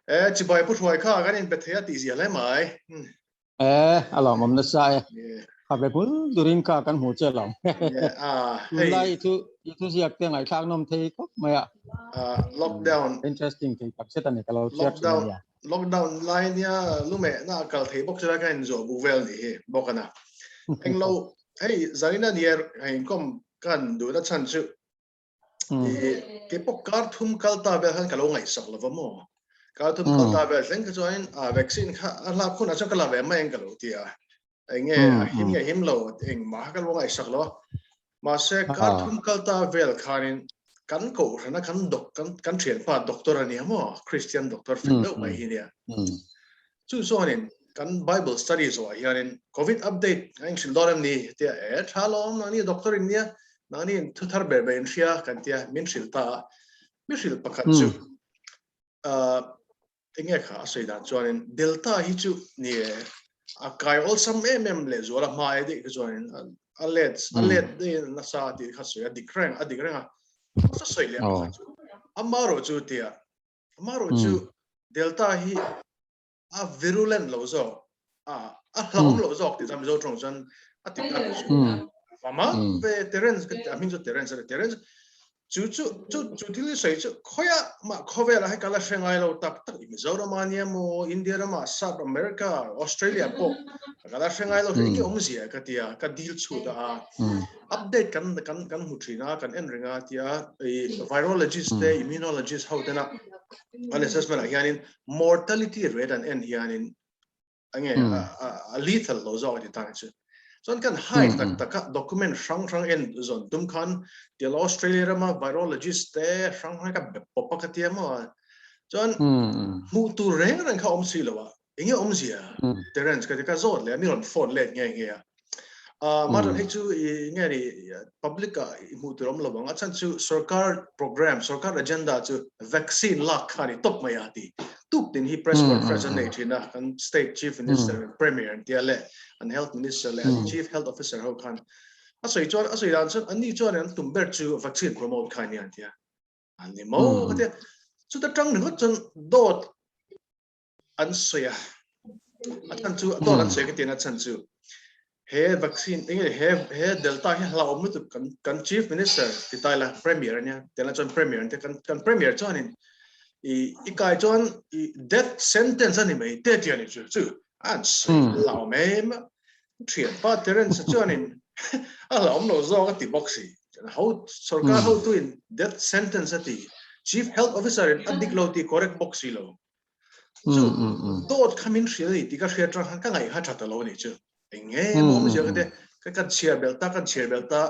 E chibai pu hruai kha kan in pe thei a tih zia hle mai. E a lawmawm nasa e. Kha ve bul durin kha kan hmu che lo. Tunlai i thu i thu ziak te ngaihthlak nawm thei khawp mai a. Lockdown interesting thei tak zet a ni ka lo chhiar thin a nia. Lockdown lai nia lume na kal thei bawk chela kan inzawh bu vel ni hi bawk ana. Englo hei zarina nier hei inkom kan duhna chhan chu Keipawh kar thum kal ta vel khan ka lo ngaihsak lova maw. Kar thum kal ta vel thleng kha chuanin a vaccine kha a hlak hunah chuan ka la ve mai ang ka lo ti a. Enge a him nge him lo engmah kha ka lo ngaihsak lo a. Mahse kar thum kal ta vel khanin kan kohhrana kan dok kan kan thianpa doctor a nia maw Christian doctor fel deuh mai hi nia. Chu chuanin kan Bible study zawhah hianin Covid update a inhrilh dawn em ni? tia e tha lawm nangni doctor in nia nangni in thu thar ber ber in hria kan tia min hrilh ta a mi hrilh pakhat chu enge kha a sawi dan chuanin Delta hi chu ni e a kai awlsam em em leh zual a hma e dih kha chuanin a let a let nasa tih kha sawi a dik reng a dik reng a a sawi leh pakhat chu amarawh chu tia Amarawh chu Delta hi a virulent lo zawk, a a hlauhawm loh zawk tih chuan Mizo tawng chuan a ti ta chu. Fama ve Terence ka ti a hming chu Terence a ni. Terence chu chu chu chu thil hi sawi chu khawiah mah khawvelah hi ka la hre ngai lo tak tak i Mizoram a nia maw India ramah South America Australia pawh ka la hre ngai lo enge awmzia ka ti a ka dil chhut a update kan kan kan hmu thin a kan en reng a tia i virologist te immunologist ho tena an assessment ah hianin mortality rate an en hianin ange a lethal lo zawk ti ta chu chuan kan hai tak taka document hrang hrang en zon tum khan tial Australia rama virologist te hrang hrang ka popa ka tia mo chuan hmuh tur reng reng kha awm si lo a Enge awmzia Terence ka ti ka zawt leh a mi rawn phone let nge nge a. Ah Martin hei chu i nge ni public ah i hmuh tur awm lo ang a chhan chu sorkar program sorkar agenda chu vaccine lak kha ni tawp mai a ti. Tuk tin hi press conference an nei thin a kan state chief minister premier an tia leh an health minister leh an chief health officer ho khan a sawi chuan a sawi dan chuan an ni chuan an tum ber chu vaccine promote kha nia an tia. An ni maw ka tia. Chuta tang ringawt chuan dawt an sawi a a chhan chu dawt an sawi ka tina chhan chu he vaccine enge he he delta hi hlauhawm lutuk kan kan chief minister ti tai la premier ania tena chuan premier te kan kan premier chuanin i i kai chuan i death sentence ani mai te ti ani chu chu an sawi hlauhawm em thian pa Terence chuanin a hlauhawm lo zawk a ti bawk si ho sarkar hotu in death sentence a ti chief health officer in a dik lo ti correct bawk si lo Chu dawt kha min hrilh a ni tih ka hriat atang khan ka ngaih kha tha ta lo a nih chu. Eng nge maw awm zia ka ti ka kan chhiar belh ta kan chhiar belh ta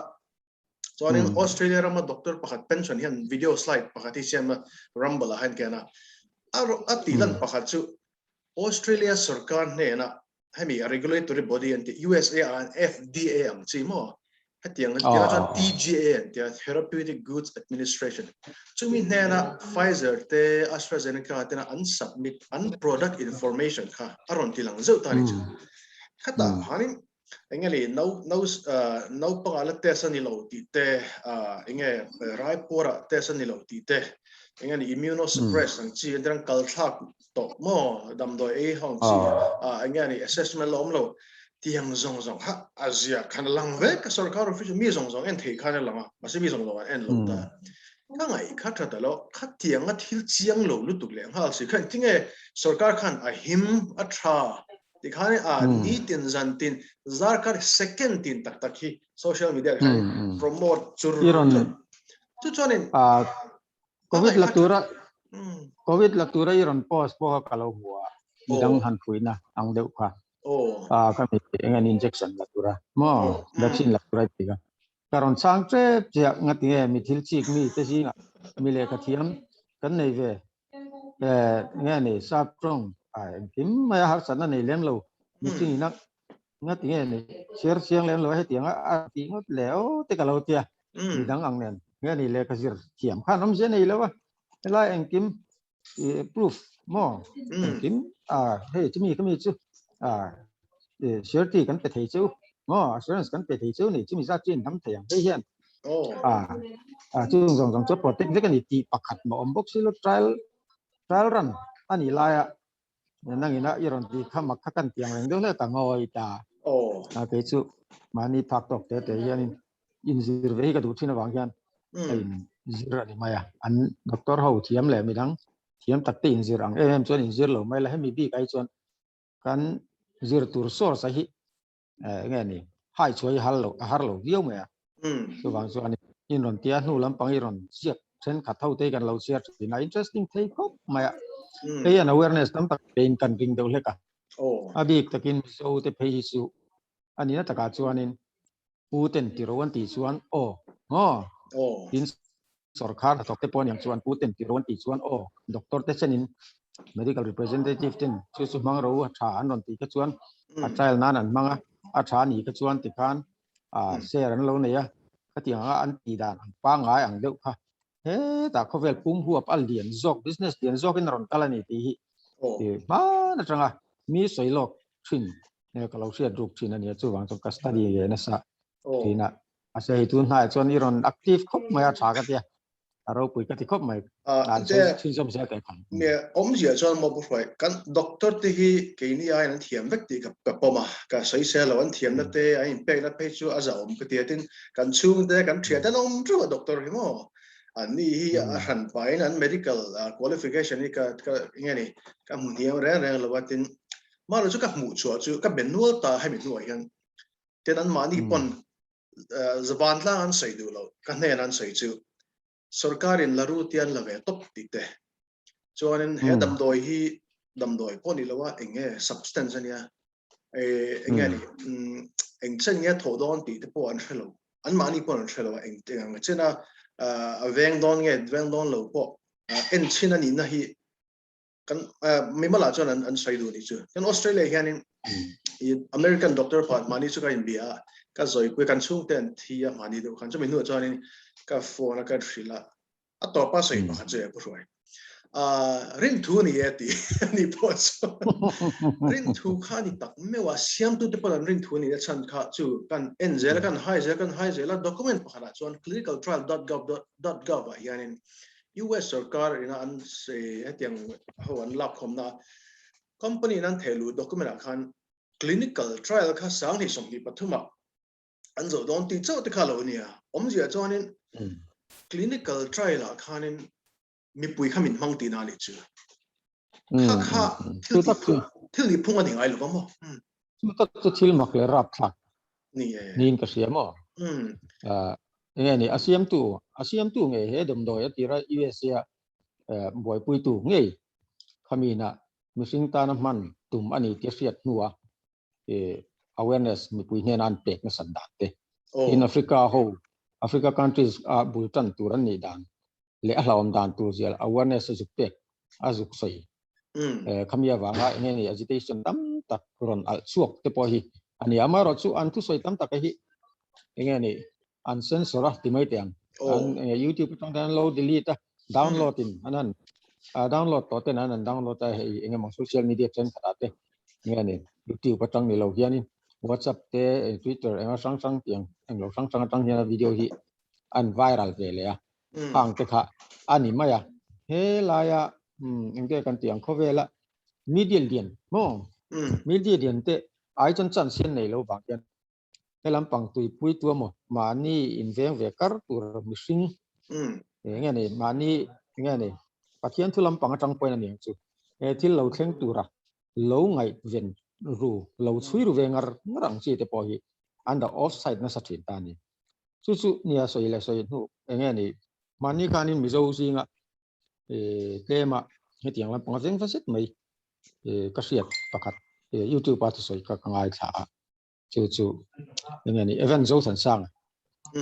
chuanin Australia rama doctor pakhat pension hian video slide pakhat hi siam a Rumble ah hian ka en a a tih lan pakhat chu Australia sorkar hnena hemi a regulatory body an ti USA ah an FDA ang chi maw hetiang an tia chuan TGA an tia Therapeutic Goods Administration chumi hnena Pfizer te AstraZeneca tena an submit an product information kha a rawn ti lang zeuh ta ni chu khatah khanin enge ni no no naupanga la test a ni lo tih te enge raipuara test a ni lo tih te enge ni immunosuppress ang chi an kal thlak tawh maw damdawi ei ho ang chi a enge ni assessment la awm lo tiang zawng zawng kha a zia khan a lang vek a sorkar official mi zawng zawng en thei khan a lang a mahse mi zawng zawng an en lo ta ka ngaih kha tha ta lo kha tiang a thil chiang lo lutuk leh nghal si khan tinge sorkar khan a him a tha ti khan a nitin zan tin zarkar second tin tak tak hi social media khan promote chur chu chuanin Covid la tura Covid la tura i rawn post pawh kha ka lo hmu a, midang han fuihna ang deuh kha. Ah ka mi eng an injection la tura maw vaccine la tura ti kha. Ka rawn chhang tep chiah ngati nge mi thil chik mi te zingah mi lehkha thiam kan nei ve eh nge ni sap tawng ah engkim mai a harsatna nei lem lo mihring ina ngati nge ni chhiar chiang lem lo hetiang a a tih ngawt le aw te ka lo tia midang ang nen nge ni lehkha zir thiam khan awmzia nei lo a helai engkim i proof maw engkim a hei chumi ka mi chu a surety kan pe thei chu maw assurance kan pe thei chu ni chumi zat chu in dam thei ang hei hian a a chung zawng zawng chu protect vek a ni tih pakhat maw awm bawk si lo trial. Trial run a nih laia nangina i rawn ti kha mak kha kan tiang reng deuh hle ta ngawi ta. A kei chu mahni phak tawk te te hianin inzir ve hi ka duh thin avang hian a inzir a ni mai a. An doctor ho thiam leh midang thiam tak te inzir ang em em chuan inzir lo mai la, hemi bik ai chuan kan zir tur source a hi enge ni hai chuai har lo a har lo viau mai a. Chuvang chuan in rawn tia hnu lampang i rawn ziak thenkhat ho te kan lo chhiar thin a, interesting thei khawp mai a. Hei hian awareness tam tak pein kan ring deuh hlek a. A bik takin Mizo te phei hi chu a nihna takah chuanin Pu ten ti ro an tih chuan aw maw tin sorkar hnathawk te pawh aniang chuan Pu ten ti ro an tih chuan aw doctor te chenin medical representative ten chu chu hmang ro a tha an rawn tih kha chuan a trial nan an hmang a, a tha anih kha chuan tikhan share an lo nei a, khatiang anga an tih dan ang pangngai ang deuh kha hetah khawvel pum huap a lian zawk business lian zawkin a rawn kal a ni tih hi hman atanga mi sawi lawk thin ka lo hriat ruk thin a nia chuvang chuan ka study ve nasa thin a mahse hei tun hnaiah chuan i rawn active khawp mai a tha ka tia a ropui ka ti khawp mai an sawi chhunzawm zel teh khan. Nia awmzia chuan maw Pu Hruai kan doctor te hi keini aiin an thiam vek tih ka pawm a ka sawi sel lo an thiamna te an inpekna phei chu a zahawm ka ti a tin kan chhungte kan thiante an awm teuh a doctor hi maw anni hi a hran pahin an medical qualification hi ka ka enge ni ka hmu hniam reng reng lo a tin Mahlo chu ka hmuh chhuah chu ka be nual ta hemi hnuah hian tin anmahni pawn zavan tlang an sawi duh lo ka hnen an sawi chu sorkarin la ru te an la ve tawp tih te chuanin he damdawi hi damdawi pawh ni lo a eng nge substance ania eng nge ni eng chen nge thawh dawn tih te pawh an hre lo anmahni pawn an hre lo a eng ang chena a veng dawn nge veng dawn lo pawh en chhin a nihna hi kan mimalah chuan an an sawi duh ni chu kan Australia hianin American doctor pakhat mahni chu ka inbia a ka zawipui kan chhungte an thi a mahni deuh khan chumi hnuah chuanin ka phone a ka hrilh a a tawpa sawi pakhat chu e pu hruai rin thu ni e ti ni pawh chu rin thu kha ni tak meuh a siamtute pawh an rin thu ni a chhan kha chu kan en zel kan hai zel kan hai zel a document pakhatah chuan clinicaltrial.gov.gov ah hianin US sorkar ina an hetiang ho an lakkhawmna company in an thehluh document ah khan clinical trial kha 2023 ah an zawh dawn tih chauh te kha lo nia. Awmzia chuanin clinical trial ah khanin mipui kha min hmang tihna a nih chu. Kha kha thil tih phung thil nih phung a ni ngai lo va maw? Chu tak chu thil mak leh rapthlak niin ka hria maw? Enge ni a siamtu a siamtu ngei he damdawi a tira USA a buaipuitu ngei khamina mihring tana hman tum a ni tih a hriat hnua awareness mipui hnena an pek nasat dan te in Africa ho Africa countries a bul tan tur an nih dan leh a hlauhawm dan tur zial awareness a zuk pek a zuk sawi khami avanga enge ni agitation tam tak rawn alh chhuak te pawh hi a ni. Amaherawh chu an thusawi tam tak hi enge ni an censor a ti mai teh ang. An enge YouTube atang ten an lo delete a, download in an han download tawh ten an han download a hei enge maw social media thenkhatah te enge ni YouTube atang ni lo hianin WhatsApp te Twitter enga hrang hrang tiang englo hrang hrang atang hian a video hi an viral ve leh a. Khang te kha a ni mai a. He laia engte kan tih ang khawvela media lian maw media lian te ai chuan chance hian nei lo vang hian he lampang tuipui tu emaw mahni inveng ve kar tur mihring enge ni mahni enge ni Pathian thu lampang atang pawhin a ni ang chu he thil lo thleng tura lo ngaihven ru lo chhui ru ve ngar ngar ang chi te pawh hi an dah offside nasa thin ta a ni. Chu chu nia sawi leh sawi hnu enge ni mahni khanin Mizo zinga tlema hetiang lampanga veng va zet mai ka hriat pakhat YouTube a thusawi kha ka ngaithla a chu chu enge ni Evan Zothansanga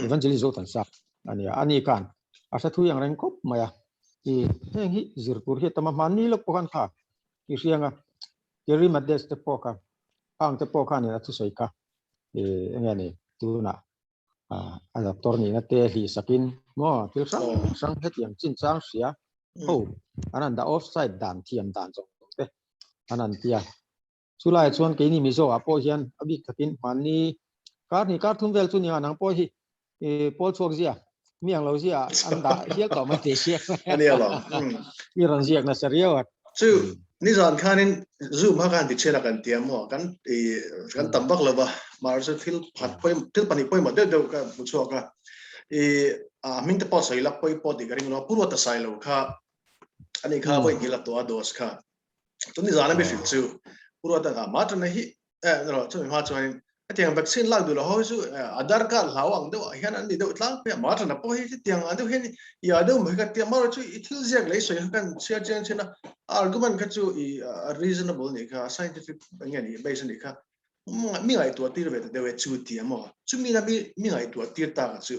Evangelist Zothansanga ania ani khan a hre thui ang reng khawp mai a i heng hi zir tur hi a tam a hmanni lawk pawh khan kha i hrianga Kerry Maddes te pawh kha khang te pawh khanin a thusawi kha enge ni tunah a doctor nihna te hlih sakin maw thil hrang hrang hetiang chinchang hria ho an han dah offside dan thiam dan zawng zawng te an han tia chulaiah chuan keini Mizo ah pawh hian a bik takin hmanni kar hnih kar thum vel chu ni ang nang pawh hi pawl chhuak zia. Mi ang lo zia an dah hial tawh mai thei sia. Ania lo. I rawn ziak nasa riau a. Chu nizan khanin Zoom ha khan ti chhena kan tia maw kan i kan tam vak lova mar chu thil phat pawih thil pahnih pawimawh deuh deuh ka hmu chhuak a. I a hming te pawh sawi lak pawi pawh tih ka ring lo a Puruata Sailo kha ani kha vawi hnih la tawh a dose kha. Chu nizan a mi hrilh chu Puruata kha ma tana hi eh ro chumi hma chuanin hetiang vaccine lak duh lo ho hi chu Aadhaar card hlau ang deuh ah hian an ni deuh tlangpui a, ma tana pawh hi hetiang ang deuh hian i ah deuh mai ka tia marawh chu i thil ziak leh i sawi kha kan chhiar chiang thin a, a argument kha chu i reasonable a nih kha, scientific eng nge ni base a nih kha, mi ngaihtuah tir ve ta deuh e chu ti a maw, chumi na mi ngaihtuah tir ta kha chu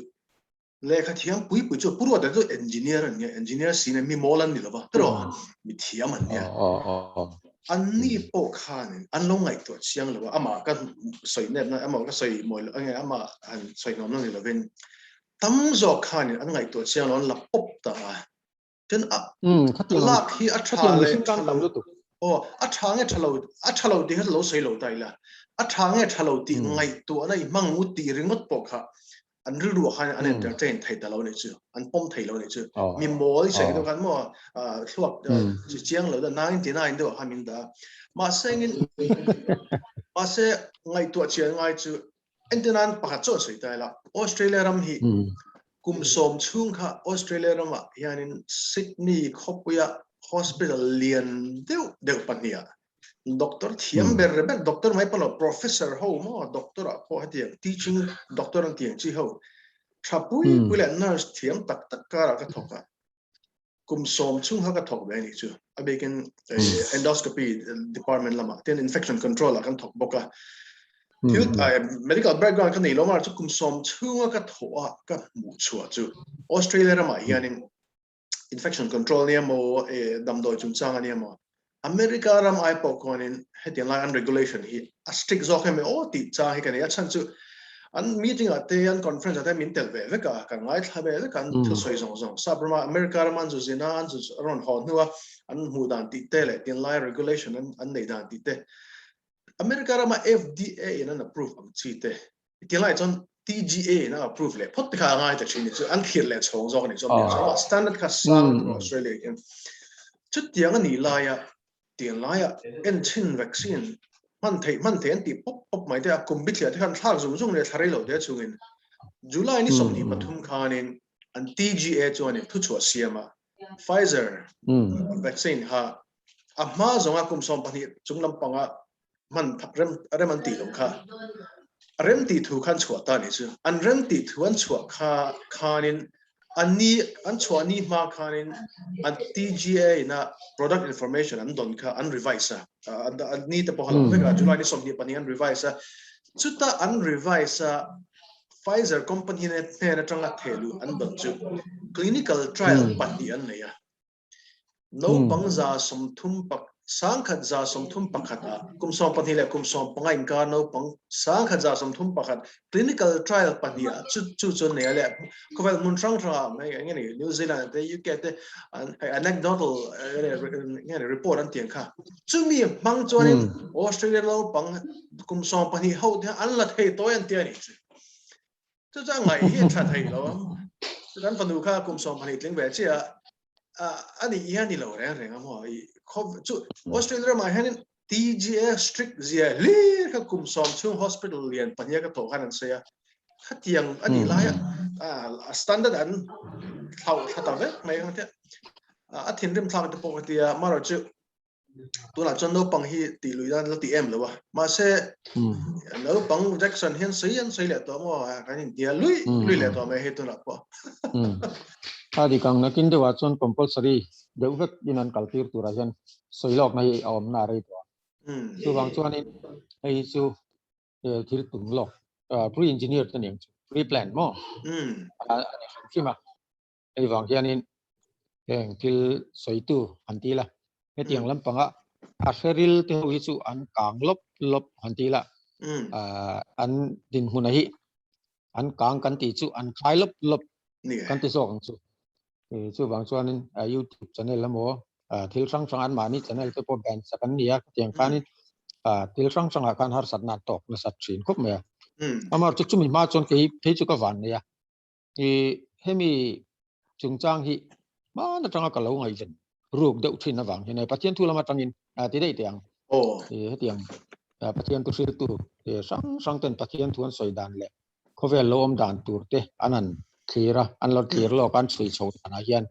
Lehkha thiam pui pui chu Pu Ruata chu engineer an nia, engineer si nen mi mawl an ni lova, tiraw? Mi thiam an nia. An ni pawh khanin an lo ngaihtuah chiang lo a, amah ka sawi nepna, amah ka sawi mawi lo, enge amah han sawi nuam na ni lovin tam zawk khanin an ngaihtuah chiang lo, an la pawp ta a. Tin a lak hi a tha leh tha lo, aw a tha nge tha lo, a tha lo tih kha lo sawi lo ta ila, a tha nge tha lo tih ngaihtuahna i hmang u tih ringawt pawh kha an rilru ah khan an entertain thei ta lo nih chu, an pawm thei lo nih chu. Mi mawl i sawi deuh khan maw thluak chi chiang lo deuh 99 deuh ah khan min dah a. Mahse engin mahse ngaihtuah chian ngai chu Entirnan pakhat chuan sawi ta ila, Australia ram hi kum sawm chhung kha Australia ramah hianin Sydney khawpuia hospital lian deuh deuh pahniha doctor thiam ber ber, doctor mai pawh lo, professor ho maw, doctor ah pawh hetiang teaching doctor an tih ang chi ho tha pui pui leh nurse thiam tak tak karah ka thawk a. Kum sawm chhung kha ka thawk ve a nih chu. A bikin endoscopy department lamah tin infection control ah kan thawk bawk a. Thil medical background ka nei lo mar chu kum sawm chhunga ka thawh a ka hmuh chhuah chu Australia ramah hianin infection control nia maw damdawi chungchang ania maw America ram ai pawh khuanin hetiang lai an regulation hi a strict zawk em aw tih chang hi ka nei a chhan chu an meeting ah te an conference ah te min tel ve vek a kan ngaithla ve vek an thil sawi zawng zawng sap rama America rama an zu zin a an zu rawn haw hnu a an hmuh dan tih te leh tinlai regulation an an neih dan tih te America rama FDA in an approve ang chi te Tilai chuan TGA in a approve leh phawt te kha a ngai ta thin ni chu an thlir leh chhawng zawk a ni chuan mi standard kha sang tur Australia hian chutiang a nih laia tiang laia en chhin vaccine hman theih hman theih an tih pawp pawp mai te a kum bithliah te khan thlak zung zung leh thla rei lo te chungin July ni 23 khanin an TGA chuanin thuchhuah siam a Pfizer vaccine kha a hma zawnga kum 12 chung lampanga hman rem rem an tih lo kha rem tih thu khan chhuah ta ni chu an rem tih thu an chhuah kha khanin an ni an chhuah ni hma khanin an TGA ina product information an don kha an revise a an ni te pawh lo vek a July ni 22 an revise a chuta an revise a Pfizer company ne hnen atanga thehluh an don chu clinical trial pahnih an nei a Naupang 130 pak 1131 ah kum 12 leh kum 15 inkar naupang 1131 clinical trial pahnih ah chu chu chu nei a leh khawvel hmun hrang hrang ah mai eng nge ni New Zealand te UK te an anecdotal nge ni report an tiang kha chumi hmang chuanin Australia naupang kum 12 ho te an la thei tawi an tia ni chu chu chu a ngaih hi a tha thei lo chu kan fanu kha kum 12 tling ve chiah a nih hian ni lo reng reng a maw i khaw chu Australia ramah hianin TGA strict zia hlir kha kum sawm chhung hospital lian pahnih ka thawh khan an sawi a khatiang a nih laia a standard an thlauh thla ta vek mai ang te a thinrim thlak te pawh ka tia marawh chu Tunah chuan naupang hi tih lui dan la ti em lo a. Mahse naupang Jackson hian sawi an sawi leh tawh maw kan intia lui lui leh tawh mai hei tunah pawh. A dik ang nakin deuhah chuan compulsory deuh vek in an kal tir turah hian sawi lawkna hi a awmna a rei tawh a. Chuvang chuanin hei hi chu thil tum lawk pre-engineer te nen chu pre-plan maw a ni hrim hrim a. Hei vang hianin heng thil sawitu han ti la, hetiang lampanga a hre ril te ho hi chu an kang lawp lawp han ti la, an dinhmuna hi an kang kan tih chu an khai lawp lawp kan ti zawk ang chu. Chuvang chuanin YouTube channel emaw thil hrang hrang anmahni channel te pawh ban sak an ni a, khatiang khanin thil hrang hrangah khan harsatna an tawk nasat thin khawp mai a. Amaherawhchu chumi hma chuan kei phei chu ka van nei a. I hemi chungchang hi hman atanga ka lo ngaihven ruk deuh thin avang hian Pathian thu lam atangin ti daih teh ang. Hetiang Pathian thu hriltu hrang hrang ten Pathian thu an sawi dan leh khawvel lo awm dan tur te an han thlir a, an lo thlir lawk a, an chhui chho danah hian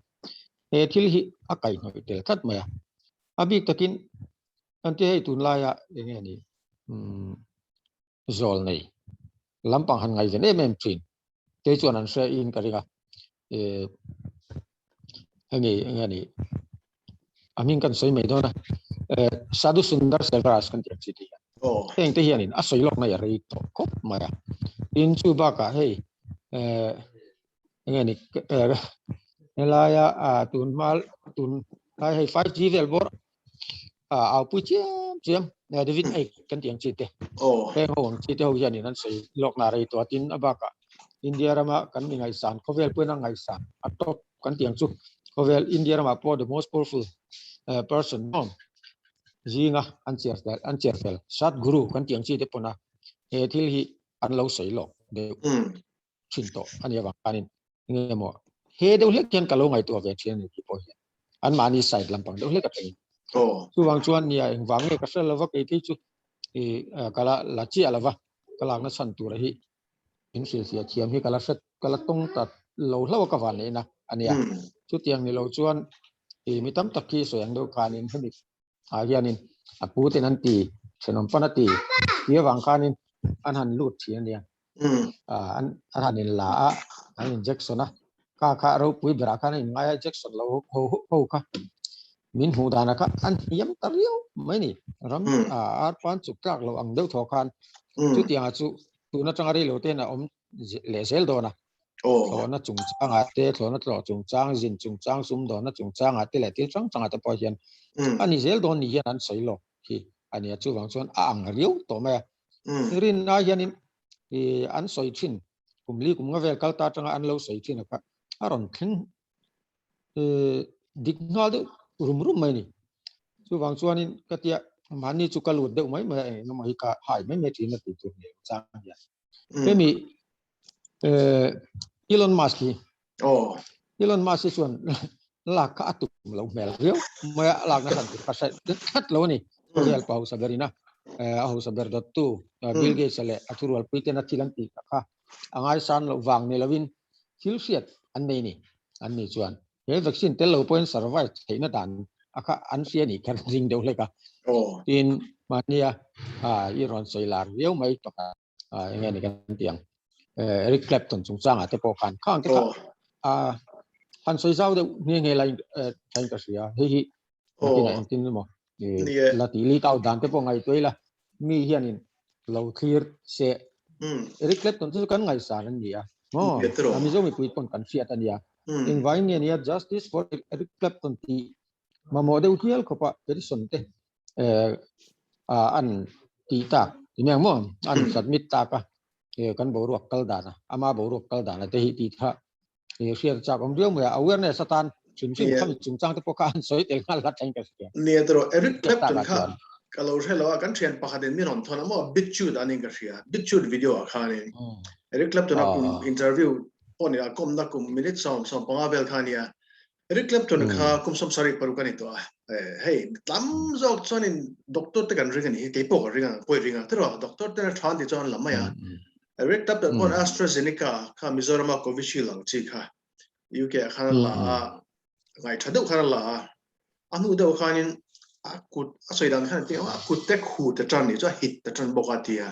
he thil hi a kaihhnawih tel tlat mai a. A bik takin kan tia hei tunlaia eng nge ni zawl nei lampang han ngaihven em em thin te chuan an hre in ka ring a eh hemi enge ni a hming kan sawi mai dawn a eh Sadhu Sundar Selvaraj kan tih ang chi te hian heng te hianin a sawi lawk na i rei tawh khawp mai a tin chu bakah hei eh enge ni eh helaia tun hma tun lai hei 5G vel bawr a au pui chiam chiam David ei kan tih ang chi te heng ho ang chi te ho hianin an sawi lawk na rei tawh a tin a bakah India rama kan mi ngaihsan khawvel pawhin a ngaihsan a top kan tih ang chu khawvel India ramah pawh the most powerful person maw zinga an chiar fel an chiar fel Sadhguru kan tih ang chi te pawn a he thil hi an lo sawi lawk deuh thin tawh a nih avang khanin enge maw he deuh hlek hian ka lo ngaihtuah ve thin a ni tih pawh hian anmahni side lampang deuh hlek atangin chuvang chuan nia engvang nge ka hre lova kei phei chu i ka la la chiah lova ka lakna chhan tura hi min hrilhfiah thiam hi ka la hre ka la tawng ta lo hlauh a ka van neihna a nia chutiang ni lo chuan i mi tam tak khi sawi ang deuh khanin hemi ah hianin a pu ten an ti thenawm pan a ti tih avang khanin an han lut thin a nia an an han in la a an injection a kha kha ropui berah khan a in ngai a injection lo ho ho kha min hmuh dan ah kha an hniam ta riau mai ni ram ar pan chuk tlak lo ang deuh thaw khan chutiang ah chu tun atanga rei lo ten a awm leh zel dawn a thlawhna chungchangah te thlawhna tlawh chungchang zin chungchang sumdawnna chungchangah te leh thil hrang hrangah te pawh hian a ni zel dawn ni hian an sawi lawk hi a nia chuvang chuan a ang riau tawh mai a rinna hianin an sawi thin kum li kum nga vel kal ta atanga an lo sawi thin a kha a rawn thleng dik nghal deuh rum rum mai a ni. Chuvang chuanin ka tia mahni chu ka lut deuh mai mai a eng emaw hi ka hai mai mai thin a tih tur ni chang hian. Hemi Elon Musk hi Elon Musk hi chuan lak kha a tum lo hmel riau mai a lakna chhan tur kha hre tlat lo a ni. Khawvel pa hausa berin a a hausa ber dawttu Bill Gates-a leh a thurualpui ten a thil an tih kha a ngaisan loh vang ni lovin thil hriat an nei ni. An ni chuan he vaccine tel lo pawhin survive theihna dan a kha an hria nih kha ring deuh hlek a. Tin mahnia i rawn sawi lar viau mai pakhat eng nge ni kan tih ang Eric Clapton chungchangah te pawh khan khang te kha han sawi zau deuh nghe nghe lai thain ka hria hei hi nakinah engtin emaw la tih leak out dan te pawh ngaihtuah ila mi hianin lo thlir se Eric Clapton chu kan ngaihsan an ni a maw a Mizo mipui pawn kan hriat a nia engvangin nge nia Justice for Eric Clapton tih mamawh deuh hial khawpa petition te an tih tak ti mai ang maw an submit tak a kan boruak kal dan a ama boruak kal dan a te hi tih kha hriat chak awm riau mai a awareness atan hrim hrim khami chungchang te pawh kha an sawi tel nghal hlat thleng ka hria. Nia tawh Eric Clapton kha ka lo hre lo a kan thian pakhat in min rawn thawn a maw BitChute anin ka hria BitChute video ah khanin Eric Clapton a kum interview pawh ni a kawmna kum minute 15 vel kha ania Eric Clapton kha kum 76 a ni tawh a hei tam zawk chuanin doctor te kan ring a ni hi keipawh ka ring a pawi ring a tiraw doctor ten a tha an tih chuan an la mai a Eric Clapton pawn AstraZeneca kha Mizorama Covishield ang chi kha UK ah khan a la a ngai tha deuh khan a la a a hnu deuh khanin a kut a sawi dan khan a a kut te khu te tan ni chu a hit te tan bawk a tia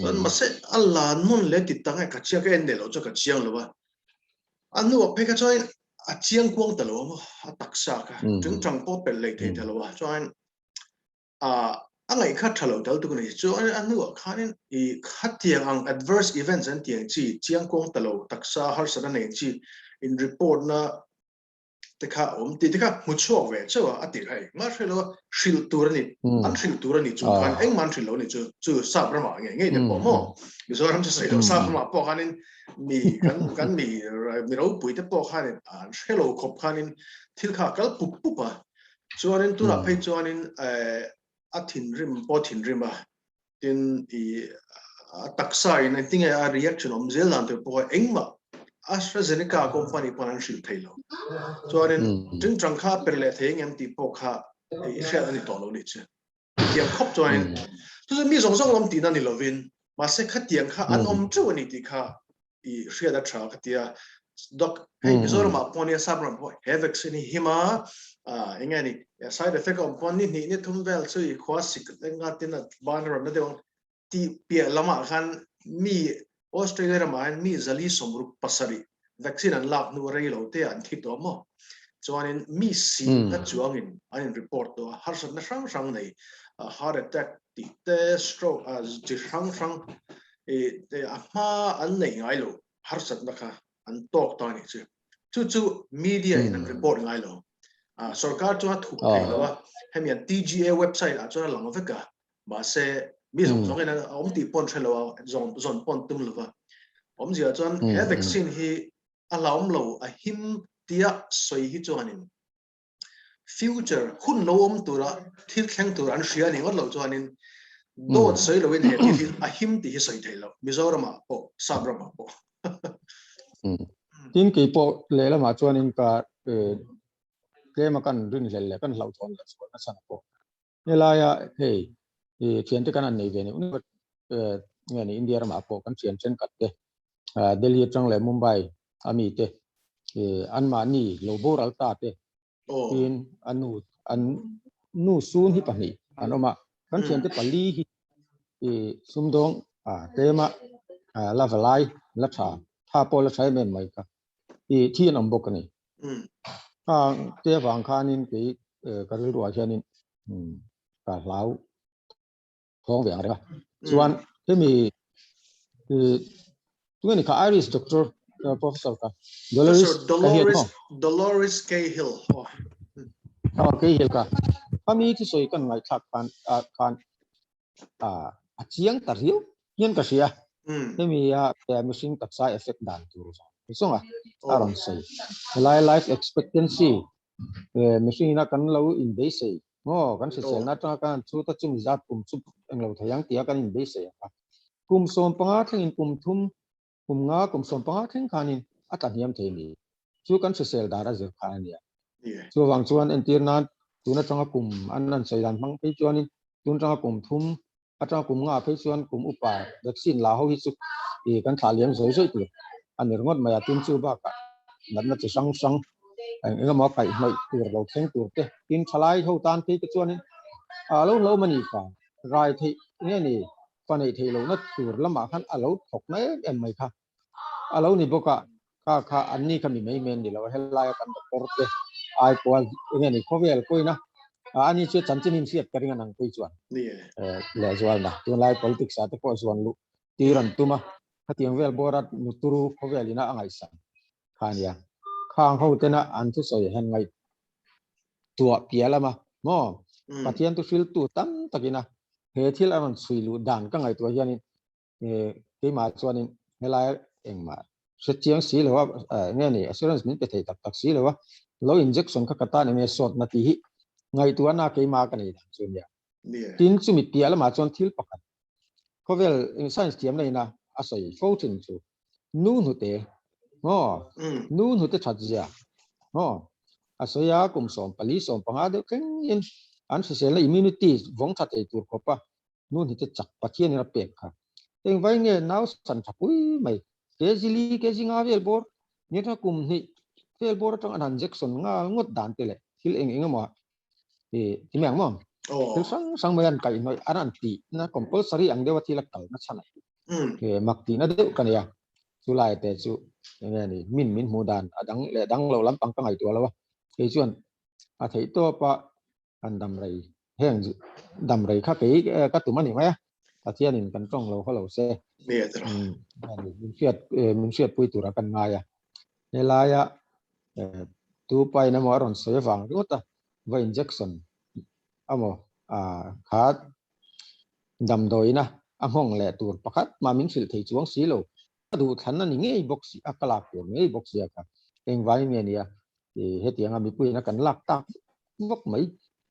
chuan mahse a la nawn leh ti tak nge ka chiang ka en leh loh chu ka chiang lo a a hnuah phei kha chuan a chiang kuang ta lo a maw a taksa kha tingtang pawh pelh leh thei ta lo a chuan a a ngaih kha tha lo tal tuk a ni chuan a hnuah khanin i khatiang ang adverse events an tih ang chi chiang kuang ta lo taksa harsatna nei ang chi in report na te kha a awm tih te kha hmu chhuak ve chauh a a tih kha engmah hre lo a hrilh tur a ni an hrilh tur a ni chung khan engmah an hrilh lo a ni chu chu sap ramah ngei ngei te pawh maw Mizoram chu sawi lo sap ramah pawh khanin mi kan kan mi mi ropui te pawh khanin an hre lo khawp khanin thil kha a kal pup pup a chuanin tunah phei chuanin a thinrim pawh thinrim a tin i a taksa in engtin nge a reaction awm zel dan tur pawh engmah. AstraZeneca company pawn an hrilh thei lo. Chuanin tingtang kha per leh thei engem tih pawh kha i hriat a ni tawh lo nih chu. Tiang khawp chuanin chu chu mi zawng zawng awm tihna ni lovin mahse khatiang kha an awm teuh a ni tih kha i hriat a tha ka tia. Doc hei Mizoramah pawh nia sap ram pawh he vaccine hi him a eng nge ni side effect a awm pawn ni hnih ni thum vel chu i khua sik enga tin a ban a rawn na deuh ang. Tih piah lamah khan mi Australia ramah hian mi 477 vaccine an lak hnu rei lo te an thi tawh maw? Chuanin mi singna chuangin an in report tawh a, harsatna hrang hrang nei heart attack tih te, stroke chi hrang hrang a hma an nei ngai lo harsatna kha an tawk ta a nih chu. Chu chu media in an report ngai lo. Sorkar chuan a thup thei lo a, hemi an TGA website ah chuan a lang vek a, Mahse, mi zawng zawngin a awm tih pawn hre lo a, zawn zawn pawn tum lo va. Awmzia chuan he vaccine hi a hlauhawm lo, a him tia sawi hi chuanin future hun lo awm tura thil thleng tur an hria ni ngawt lo chuanin dawt sawi loin he thil hi a him tih hi sawi theih loh Mizoramah pawh Sap ramah pawh. Tin keipawh lehlamah chuanin ka tlema kan rinhlelh leh kan hlauhthawn leh chhuah nasa na pawh Helaia hei i thiante kan han nei ve neuh neuh a, nge ni India ramah pawh kan thian thenkhat te Delhi atang leh Mumbai a mi te anmahni lo boral ta te tin a nu an nu sun hi pahnih an awm a, kan thiante pali hi i sumdawng tlema la valai la tha tha pawh la tha em em mai kha i thi an awm bawk a ni. Khang te avang khanin kei ka rilruah hianin ka hlau thawng ve ang reng a. Chuan hemi tunge ni kha Irish doctor professor kha Dolores Dolores Dolores Cahill. Oh Cahill kha. Khami thu sawi kan ngaihthlak khan khan a chiang ta riau hian ka hria. Hemi a mihring taksa effect dan tur zawng zawng a a rawn sawi. Helai life expectancy mihring ina kan lo inbeisei maw kan hriselna atanga kan han chhut a chumi zat kum chu englo thei ang tia kan inbeisei ang a. Kum 15 thlengin kum thum kum nga kum 15 thleng khanin a tla hniam thei ni. Chu kan hrisel dan a zir khan a nia. Chuvang chuan entir nan tun atanga kum an an sawi dan hmang phei chuanin tun atanga kum thum atanga kum nga phei chuan kum upa vaccine la ho hi chu i kan thlah liam zawi zawi tur a ni ringawt mai a. Tin chu bakah natna chi hrang hrang eng eng emaw kaihhnawih tur lo thleng tur te tin thalai ho tan phei te chuanin a lo hlauhawm a ni ka rai theih nge ni fa neih theih lohna tur lamah khan a lo thawk na em em mai kha. A lo ni bawk a, kha kha an ni kha mi mai mai an ni lo a, helaia kan doctor te ai pawh a enge ni khawvel pawhin a, a ni chu chanchin in hriat ka ring a nang pui chuan lehzualna tunlai politics ah te pawh zuan luh tir an tum a, khatiang vel bawra nuturu khawvel ina a ngaihsan kha a nia. Khang ho tena an thusawi han ngaihtuah piah lama maw Pathian thu hriltu tam takina he thil a rawn chhui luh dan ka ngaihtuah hianin keimah chuanin helai engmah hre chiang si lo a nge ni assurance min pe thei tak tak si lo a lo injection kha ka tan enge sawt na tih hi ngaihtuahna keimah ka nei dan chu nia. Tin chumi piah lamah chuan thil pakhat khawvel science thiamna ina a sawi fo thin chu nu hnute maw nu hnute that zia maw a sawi a kum 14 15 deuh thlengin an hriselna immunity vawng tha thei tur khawpa nu hnute chak Pathian in a pek kha. Engvai nge nau san tha pui mai kg li kg nga vel bawr nge tha kum hnih vel bawr atang an han injection ngal ngawt dan te leh thil eng eng emaw i ti mai ang maw? Thil hrang hrang mai an kaihhnawih an an tih na compulsory ang deuha thil a kal na chhan a mak tihna deuh ka nei a. Chulai te chu enge ni min min hmuh dan a dang leh dang lo lampang ka ngaihtuah lo a. Kei chuan a theih tawp a kan dam rei heng dam rei kha kei ka tum a ni mai a. Pathianin kan tawng lo khaw lo se. Min hriat min hriatpui tura kan ngai a. Helaia tu pain emaw a rawn sawi avang ringawt a va injection emaw kha damdawiina a nghawng leh tur pakhat mah min hrilh thei chuang si lo. Ka duhthlan a ni ngei bawk si a, ka lak tur ngei bawk si a kha. Engvangin nge nia hetianga mipuiin a kan lak tak vak mai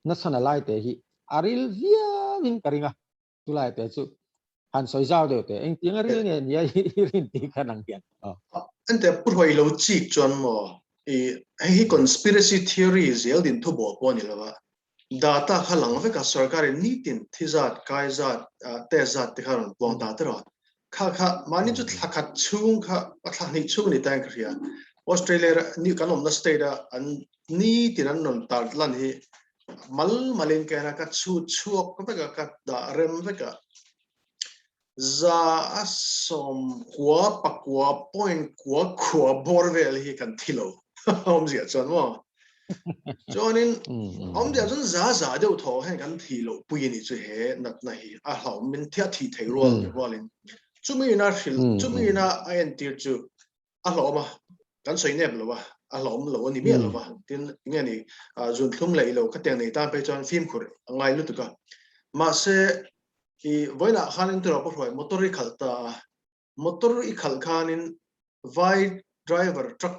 nachhan a lai te hi a ril viauin ka ring a. Chulai te chu han sawi zau deuh teh. Engtiang a ril nge nia i rin tih khan ang hian. Ente pu hruai lo chik chuan maw i hei hi conspiracy theory zel din thu bawh pawh a ni lo a, data kha lang vek a sarkarin nitin thi zat, kai zat, test zat te kha rawn puang ta tiraw. Kha kha mahni chu thla khat chhung kha a thla hnih chhung a ni ta in ka hria. Australia ni kan awmna state a an nitin an rawn tar lan hi mal malin ka en a, ka chhut chhuak vek a, ka dah rem vek a. 119 point kua kua bawr vel hi kan thi lo awmzia chuan maw chuanin awmzia chuan za za deuh thaw hian kan thi loh pui a nih chu he natna hi a hlauhawm min thi a thi thei rual rualin chumi ina hrilh chumi ina a entir chu a hlawm a, kan sawi nep lo a, a hlawm lo a ni miah lo va, tin nge ni zunthlum leh ilo khatiang nei tan phei chuan fimkhur a ngai lutuk a, mahse i vawiinah khanin turaw pawh hruai motor i khalh ta a, motor i khalh khanin vai driver truck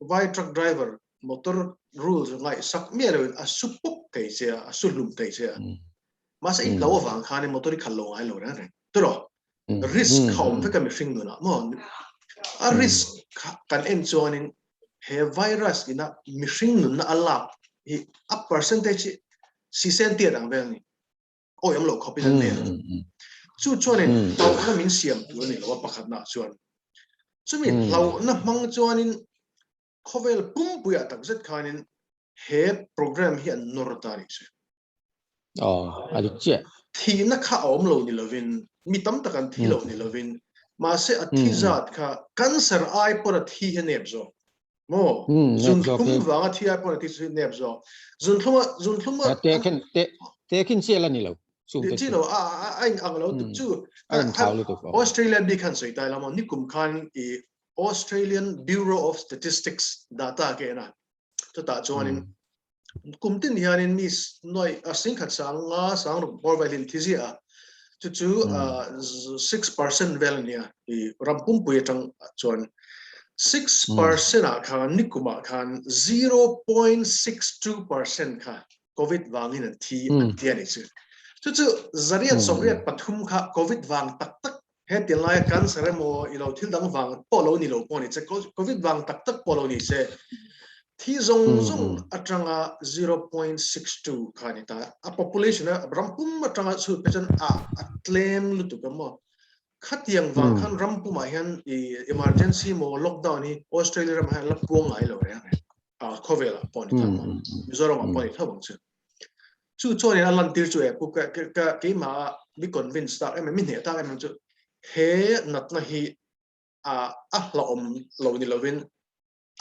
vai truck driver motor rules ngaihsak miah loin a su pawp thei che a, a su hlum thei che a, mahse i hlo avang khanin motor i khalh lo ngai lo reng reng turaw risk kha awm vek a mihring nunah maw a risk kha kan en chuanin he virus ina mihring nunna a lak hi a percentage hi sisen tiat ang vel ni awi awm lo khawpin an nel chu chuanin hlauhna min siam tur a ni lo a pakhatna chuan chumi hlauhna hmang chuanin khawvel pumpuiah takzet khanin he program hi an nawr ta a nih chu. Aw, a dik chiah. Thihna kha a awm lo ni lovin, mi tam tak an thi lo ni lovin, mahse a thi zat kha cancer ai pawn a thi hi a nep zawk. Maw? Zunthlum vanga thi ai pawn a thi chu nep zawk. Zunthlum a, zunthlum a. Tehkhin, te, tehkhin chi a la ni lo. Chung te chi lo, a, a, a in ang lo tuk chu. A in thau lutuk. Australia bik han sawi tai la maw, nikum khan i Australian Bureau of Statistics data ke en a. Chutah chuanin kum tin hianin mi nuai a singkhat sang nga sang ruk bawr velin thi ziah a chu chu 6% vel ania i ram pumpui atang chuan 6% ah khan nikumah khan 0.62% kha covid vangin an thi an ti ani chu chu chu zariat sawmriat pathum kha covid vang tak tak He ti laia cancer emaw i lo thil dang vang pawh lo ni lo pawh ni che, Covid vang tak tak pawh lo ni se, thi zawng zawng atanga 0.62 kha a ni ta. A population a ram pum atanga chhut phei chuan a a tlem lutuk a maw. Khatiang vang khan ram pumah hian i emergency emaw lockdown hi Australia ramah hian la puang ngai lo reng reng. A khawvelah pawh a ni ta maw. Mizoramah pawh a ni tho ang chu. Chu chuanin a lantir chu e pu ka ka keimah a mi convince tak em em mi hneh tak em em chu he natna hi a a hlauhawm lo ni lovin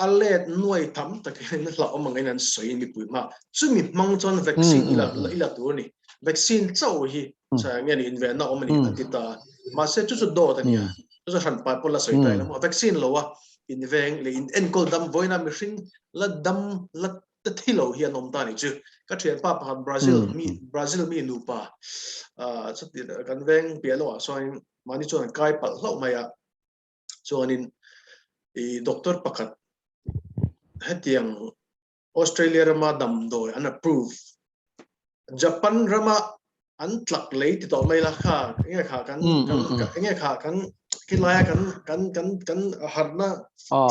a let nuai tam takin hlauhawm angin an sawi mipui hma chumi hmang chuan vaccine ila ila tur a ni vaccine chauh hi nge ni invenna awm a ni an ti ta mahse chu chu dawt a nia chu chu hran pai pawh la sawi ta ila maw vaccine lo a inveng leh in enkawl dam vawiina mihring la dam la ta thi lo hi an awm ta ni chu ka thianpa pakhat Brazil mi Brazil mi nupa chuti kan veng piah lawkah sawn mahni chuan an kai palh hlauh mai a chuanin i doctor pakhat hetiang Australia rama damdawi an approve Japan rama an tlak lei ti tawh mai la kha enge kha kan enge kha kan khilaia kan kan kan kan harna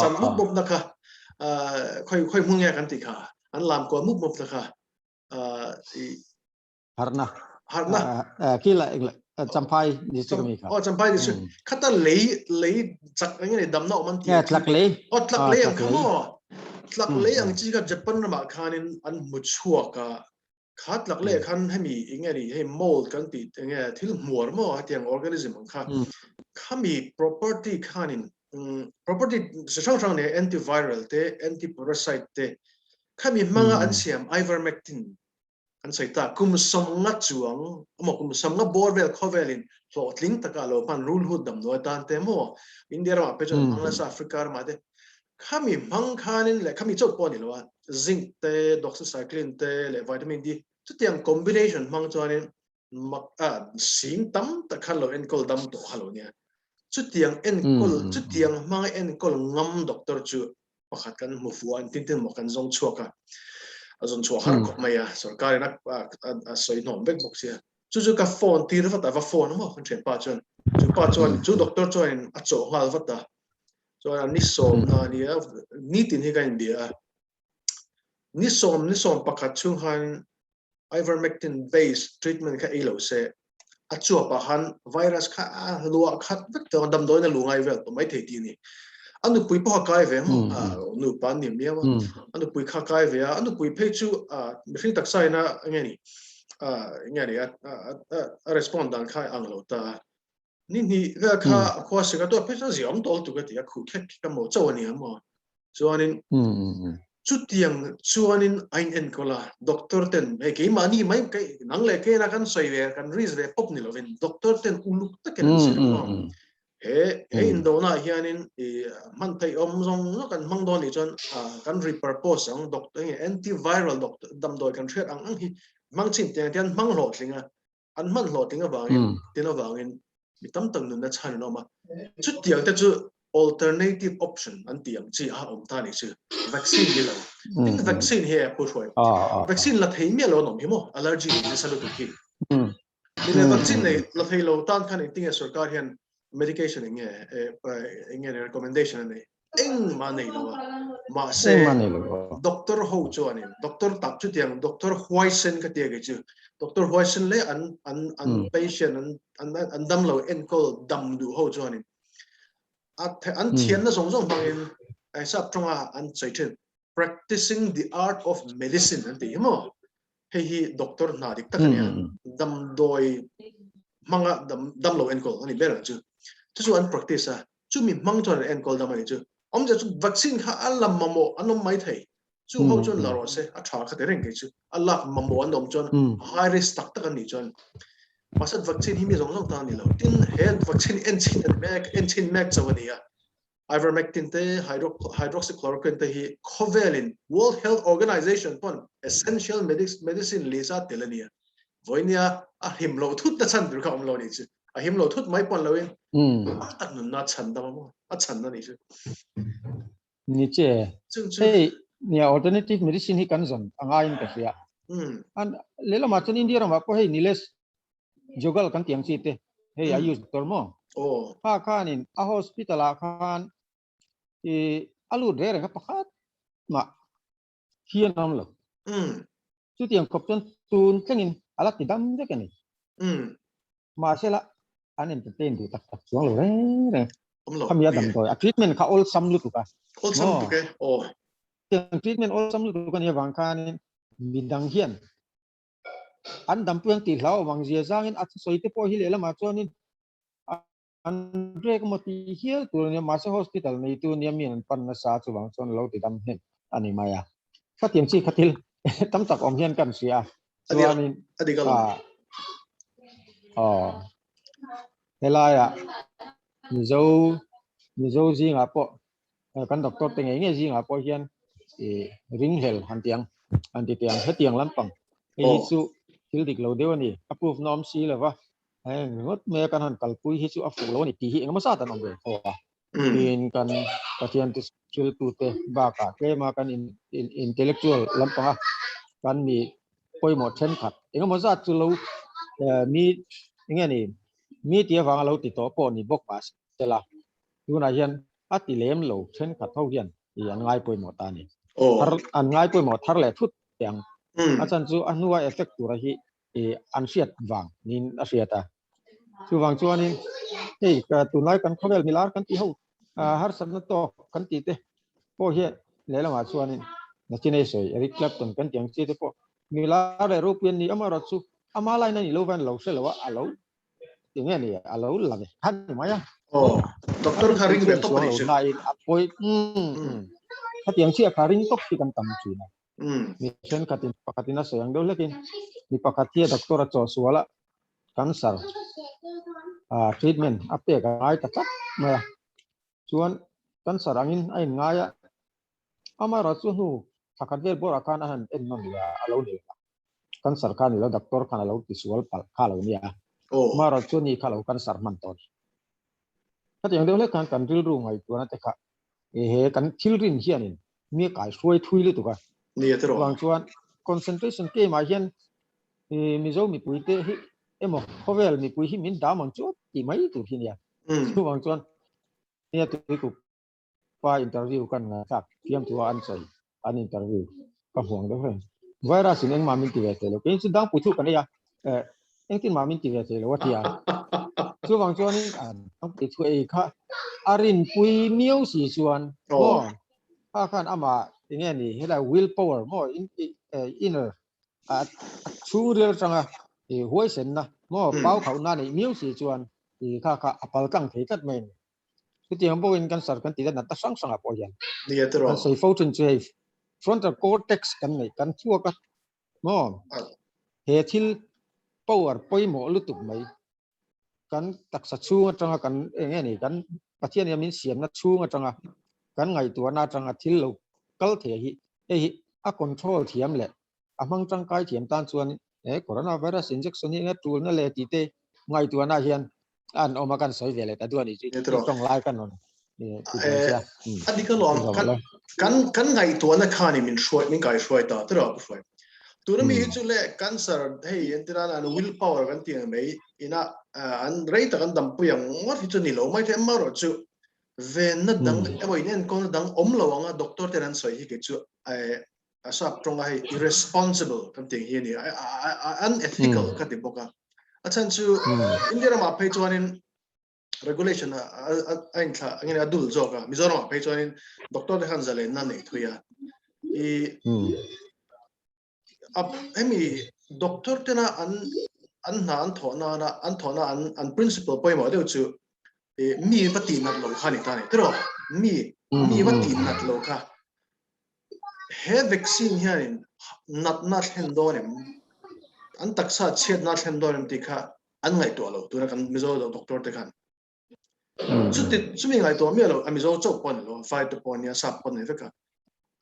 chan mup mup na kha khoi khoi hmun nge kan ti kha an lam kual mup mup na kha i harna harna kila champhai district mi kha oh champhai district khata lei lei chak enge ni damna awm an ti tlak lei oh tlak lei ang kha mo tlak lei ang chi kha Japan ramah khanin an hmu chhuak a Kha tlak leh khan hemi enge ni hei mold kan tih enge thil hmuar maw hetiang organism ang kha khami property khanin property chi hrang hrang nei antiviral te antiparasite te khami hmanga an siam ivermectin an sawi ta kum sawmnga chuang emaw kum sawmnga bawr vel khawvelin hlawhtling taka lo hman rulhut damdawi atan te maw India ramah phei chuan hmang nasa Africa ramah te Khami hmang khanin leh khami chauh pawh a ni lo a, zinc te, doxycycline te leh vitamin D chutiang combination hmang chuanin mak a sing tam tak khan lo enkawl dam tawh kha lo nia. Chutiang enkawl chutiang hmanga enkawl ngam doctor chu pakhat kan hmu fuh a, engtin tin maw kan zawng chhuak a, a zawn chhuah har khawp mai a, sorkarin a a sawi hnawm vek bawk sia. Chu chu ka phone tir vat a, va phone a maw kan thianpa chuan. Chu pa chuan chu doctor chuanin a chawh nghal vat a. Chuan ni sawm na a nia, nitin hi ka inbia a. Ni sawm ni sawm pakhat chhung khan Ivermectin based treatment kha ei lo se, a chuapah khan virus kha a luah khat vek tawh a, damdawiin a lu ngai vel tawh mai thei tih a ni. A nupui pawh a kai ve ang, nupa an ni miau a, a nupui kha a kai ve a, a nupui phei chu mihring taksa ina enge ni, enge ni a respond dan kha a ang lo ta a. Ni hnih vel kha a khua sik a tuah phei chuan zia awm tawh lutuk a ti a, khuh khek khek a maw chauh a ni ang maw. Chuanin chutiang chuanin a in enkawl a, doctor ten hei keimahni mai nang leh keina kan sawi ve kan risk ve pawp ni lovin doctor ten uluk takin an zir maw. He he indona ah hianin i hman theih awm zawng zawng kan hmang dawn nih chuan kan repurpose ang doctor enge antiviral doctor damdawi kan hriat ang ang hi hmang chin tiang tian hmang hlawhtling a. an hman hlawhtling avangin tin avangin mi tam tak nunna chhan an awm a, chutiang te chu alternative option an tih ang chi a awm ta nih chu vaccine ni lo tin vaccine hi a pu hruai vaccine la thei miah lo an awm hi maw allergy ni nasa lutuk hi ni le vaccine nei la thei lo tan khan engtinge sorkar hian medication enge enge recommendation a nei engmah nei lo a mahse doctor ho chuanin doctor tak chutiang doctor huaisen ka tia kei chu doctor huaisen leh an an an patient an an an dam lo enkawl dam duh ho chuanin a an thianna zawng zawng hmangin ai sap tawnga an sawi thin practicing the art of medicine an ti hi maw hei hi doctor hna dik tak a nia damdawi hmanga dam dam lo enkawl a ni ber ang chu chu chu an practice a chumi hmang chuan an enkawl dam a ni chu. Awmzia chu vaccine kha a la mamawh an awm mai thei. Chu ho chuan la rawh se, a tha kha ti reng kei chu. A lak mamawh an awm chuan high risk tak tak an nih chuan. Mahse vaccine hi mi zawng zawng tan a ni lo. Tin, he vaccine en chhin a ni mek, en chhin mek chauh a ni a. Ivermectin te, hydroxychloroquine te hi khawvelin World Health Organization pawn essential medicine list a tel a ni a. Vawinia a him loh thut na chhan tur kha awm lo a nih chu. A him lo thut mai pawn loin a tak nunna a chhan dam a maw? A chhan a nih chu. Ni che. Hei nia alternative medicine hi kan zawn a ngaiin ka hria. An lehlamah chuan India ramah pawh hei Nilesh Jogal kan tih ang chi te hei a use doctor maw? Kha khanin a hospital ah khan i a lut reng reng a pakhat mah hi an awm lo. Chutiang khawp chuan tun thlengin a la ti dam vek a ni. Mahsela an entertain duh tak tak chuang lo reng reng. Khami a damdawi a treatment kha awlsam lutuk a. Awlsam lutuk e. Aw. Tiang treatment awlsam lutuk a nih avang khanin midang hian an dampui ang tih hlauhawm ang zia zangin a thusawi te pawh hi lehlamah chuanin An rek emaw tih hial tur a nia, mahse hospital neitu nia mi an pan nasa chuvang chuan lo ti dam hnem a ni mai a. Khatiang chi kha thil tam tak awm hian kan hria a, chuanin aw helaiah Mizo Mizo zingah pawh kan doctor te ngei ngei zingah pawh hian ih ringhlel han ti ang han ti teh ang hetiang lampang hei hi chu thil dik lo deuh a ni, a proof na awm si lova Heng ringawt mai a kan han kalpui hi chu a fuh lo a ni tih hi engemaw zat an awm ve tho a. Tin, kan Pathian te hriltute bakah tlema kan intellectual lampanga kan mi pawimawh thenkhat engemaw zat chu lo mi enge ni mi tih avanga lo ti tawh pawh ni bawk mah sela tunah hian a ti lem lo thenkhat ho hian i an ngai pawimawh ta a ni. Thar an ngai pawimawh thar leh thut teh ang. A chan chu a hnua effect tura hi i an hriat vang niin a hriat a. Chuvang chuanin hei tunlai kan khawvel milar kan tih ho harsatna tawk kan tih te pawh hian lehlamah chuanin nachin ei sawi Eric Clapton kan tih ang chi te pawh milar leh ropui an ni amaherawh chu ama line a nih lo van lo hre lo a a lo enge ni a lo la ve khan ni mai a. Aw doctor kha ring ve tawp a nih chu. A pawi khatiang chiah kha ring tawp hi kan tam thin a. Mi thenkhatin pakhatin a sawi ang deuh hlekin mi pakhat hi a doctor a chawh sual a, cancer treatment a pek a ngai ta tlat mai a. Chuan cancer angin a inngai a, amaherawh chu hnu thla khat vel bawrah khan a han en nawn leh a, a lo ni lo. Cancer kha a ni lo, doctor khan a lo tisual palh kha a lo nia. Amaherawh chu ni kha a lo cancer hman tawh a ni. Khatiang deuh hlek khan kan rilru ngaihtuahna te kha he kan thil rin hianin mi a kaihruai thui lutuk a. Nia tiraw. Chuvang chuan concentration camp ah hian Mizo mipui te hi emaw khawvel mipui hi min dam ang chu tih mai tur hi nia. Chuvang chuan nia tuikuk. pa interview kan ngaihthlak fiamthu a an sawi an interview ka hmuang deuh reng. Virus in engmah min ti ve thei lo. Kei chu dangpui thu kan ei a, eh, engtin mah min ti ve thei lo a ti a. Chuvang chuanin a dangpui thu ei kha a rinpui miau si chuan maw kha khan amah enge ni helai will power maw in inner a chhungril atanga huaisenna maw pau khauhna neih miau si chuan kha kha a pal tlang thei tlat mai a ni. Chutiang bawkin cancer kan tih natna hrang hrangah pawh hian kan sawi fo thin chu hei frontal cortex kan neih kan chhuak a maw he thil power pawimawh lutuk mai kan taksa chhung atanga kan eng nge ni kan Pathian hian min siamna chhung atanga kan ngaihtuahna atanga thil lo kal thei hi hei hi a control thiam leh a hmang tangkai thiam tan chuan he coronavirus injection hi enge tulna leh tih te ngaihtuahna hian an awm a kan sawi ve leh ta duh a ni chu tawng lai kan rawn a dik alawm kan kan ngaihtuahna khan min hruai min kai hruai ta tiraw ka hruai tuna mi hi chu le cancer hei entirana an will power kan ti ang mai ina an rei tak an dampui ang ngawt hi chu ni lo mai thei amaherawh chu venna dang emaw in enkawlna dang awm lo anga doctor ten an sawi hi kei chu a sap tawnga hei irresponsible kan tih hi a ni unethical ka ti bawk a a chhan chu India ramah phei chuanin regulation a a inthla angin a dul zawk a Mizoramah phei chuanin doctor te khan zalenna nei thui a i a hemi doctor tena an an hna an thawh nana an thawhna an an principle pawimawh deuh chu mi va tih nat lo kha ni ta ni tiraw mi mi va tih nat lo kha He vaccine hianin natna thlen dawn em, an taksa chhiatna thlen dawn em tih kha an ngaihtuah lo tuna kan Mizo doctor te khan. Chuti chumi ngaihtuah miah lo, a Mizo chauh pawh a ni lo, vai te pawh a nia, sap pawh a ni vek a.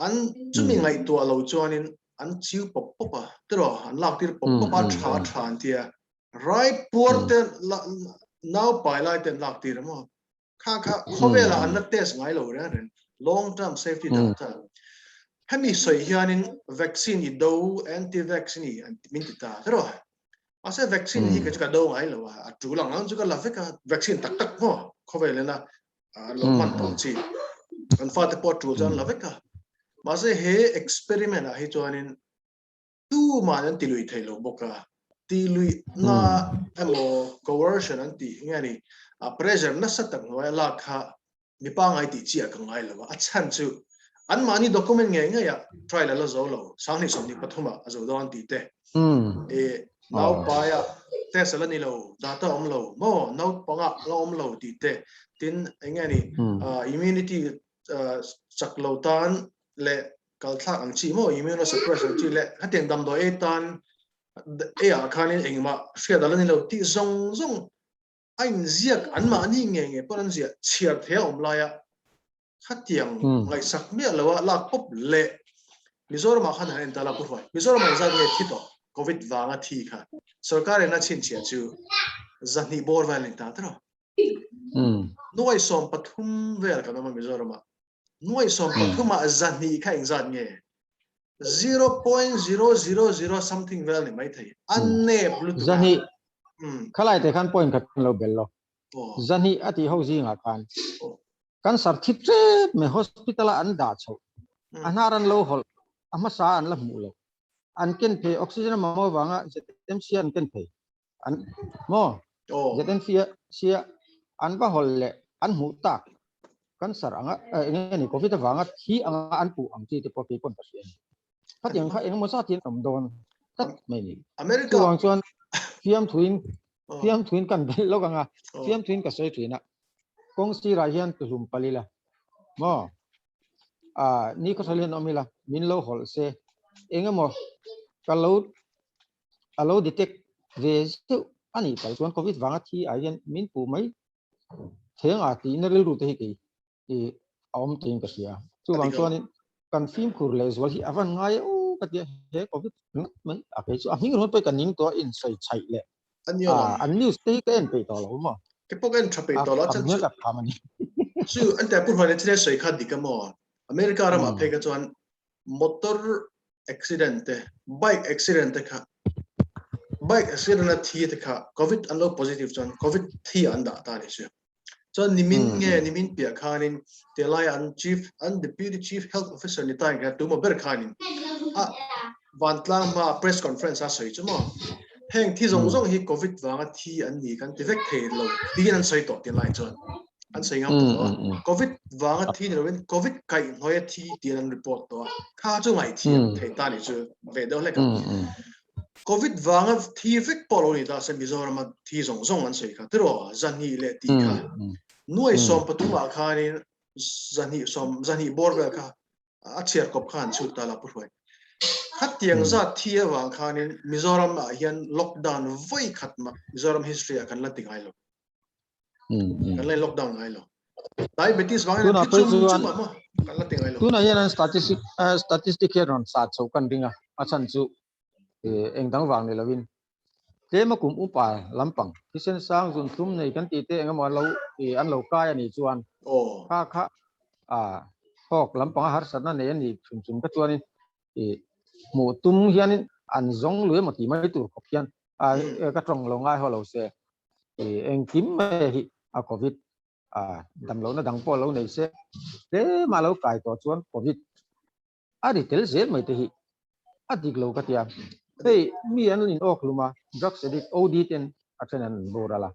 An chumi ngaihtuah lo chuanin an chiu pawp pawp a, tiraw an lak tir pawp pawp a, tha tha an ti a. Rai puar te naupai lai te an lak tir a maw? Kha kha khawvelah an la test ngai lo reng reng long term safety data hemi sawi hianin vaccine i do anti vaccine i min ti ta tiraw mahse vaccine hi kei chu ka do ngai lo a a tul ang ang chu ka la vek a vaccine tak tak maw khawvel ena lo hman tawh chi kan fate pawh a tul chuan la vek a mahse he experiment ah hi chuanin Tuman an ti lui thei lo bawk a, ti luihna emaw coercion an tih nge ni, a pressure nasa tak hnuaia lak kha mi pangngai tih chiah ka ngai lo a, a chhan chu anmahni document ngei ngeiah trial a la zo lo, 2023 ah a zo dawn tih te, i naupaia test a la ni lo, data a awm lo maw, naupangah la awm lo tih te, tin eng nge ni immunity chak lo tan leh kalthlak ang chi maw immunosuppress ang chi leh hetiang damdawi ei tan ei ah khanin engmah hriat a la ni lo tih zawng zawng a inziak anmahni nge nge pawn an ziah chhiar thei a awm laia khatiang ngaihsak miah lo a lak pawp leh Mizoram ah khan han en ta la Pu Hruai Mizoram ah engzat nge thi tawh Covid vanga thi kha sorkar in a chhinchhiah chu zahnih bawr vel a ni ta tiraw nuai 13 vel kan awm a Mizoram ah 13,000 ah 200 kha engzat nge? 0.000 something vel ni mai thei. A nep lutuk a. 200 khalai te khan point khat kan lo bel lo. 200 a tih ho zingah khan kan sar thi tep mai hospital a an dah chhoh. A hnar an lo hawlh, a hmasa an la hmuh lo. An ken phei oxygen a mamawh avanga ZMC an ken phei. An maw ZMC a an va hawlh leh an hmuh tak cancer anga eng nge ni covid avanga thi anga an puh ang chi te pawh kei pawn ka hria a ni. Khatiang kha engemaw zat hian awm dawn tlat mai ni. America Chuvang chuan fiamthuin fiamthuin kan belh lawk anga fiamthuin ka sawi thin a kawng sirah hian tuhlum palh ila maw a ni khawthal hian awm ila min lo hawlh se engemaw ka lo a lo detect ve zeuh a nih palh chuan covid vanga thi ah hian min puh mai Theng a tihna rilru te hi kei i a awm tiin ka hria. Chuvang chuanin kan fimkhur leh zual hi a van ngai e u ka tia he covid ringawt mai a kei chu a hming ringawt pawh hi ka ning tawh a insawi chhaih leh an news te hi ka en peih tawh lo maw. Ke pawh ka en tha peih tawh lo a chan chu ka pham a ni. Chu an tia Pu Hruaina thil sawi kha dik a maw? America ramah phei kha chuan motor accident te, bike accident te kha, bike accident a thi te kha covid an lo positive chuan covid thi an dah ta ni chu. Chuan nimin nge nimin piah khanin Telai an chief an deputy chief health officer ni ta in kha tuma ber khanin a vantlang hma press conference a sawi chu maw heng thi zawng zawng hi covid vanga thi an ni kan ti vek thei lo tiin an sawi tawh tilai chuan an sawi ngam tawh a covid vanga thi ni lovin covid kaih hnuaia thi tiin an report tawh a kha chu ngaih thiam thei ta ni chu ve deuh hlek a Covid vanga thi vek pawh lo ni ta se Mizorama thi zawng zawng an sawi kha tiraw zahnih leh tih kha nuai 13 ah khanin zahnih sawm zahnih bawr vel kha a chhiar kawp kha an chhut ta la pu hruai khatiang zat thi avang khanin Mizoram ah hian lockdown vawi khat mah Mizoram history ah kan la ti ngai lo kan la lockdown ngai lo diabetes vang hian thi chum chum a maw kan la ti ngai lo tunah hian an statistic statistic hian rawn sa chho kan ring a a chhan chu eng dang vang ni lovin tlema kum upa lampang thisen sang zun thlum nei kan tih te engemaw an lo an lo kai a nih chuan kha kha a thawk lampang a harsatna nei a nih chhum chhum kha chuanin hmuh tum hianin an zawng lui emaw tih mai tur khawp hian ka tawng lo ngai haw lo se engkim mai hi a covid a damlohna dang pawh lo nei se tlema lo kai tawh chuan covid a ri tel zel mai te hi a dik lo ka tia. Hei mi an in awk hlum a, drugs addict OD ten a then an boral a.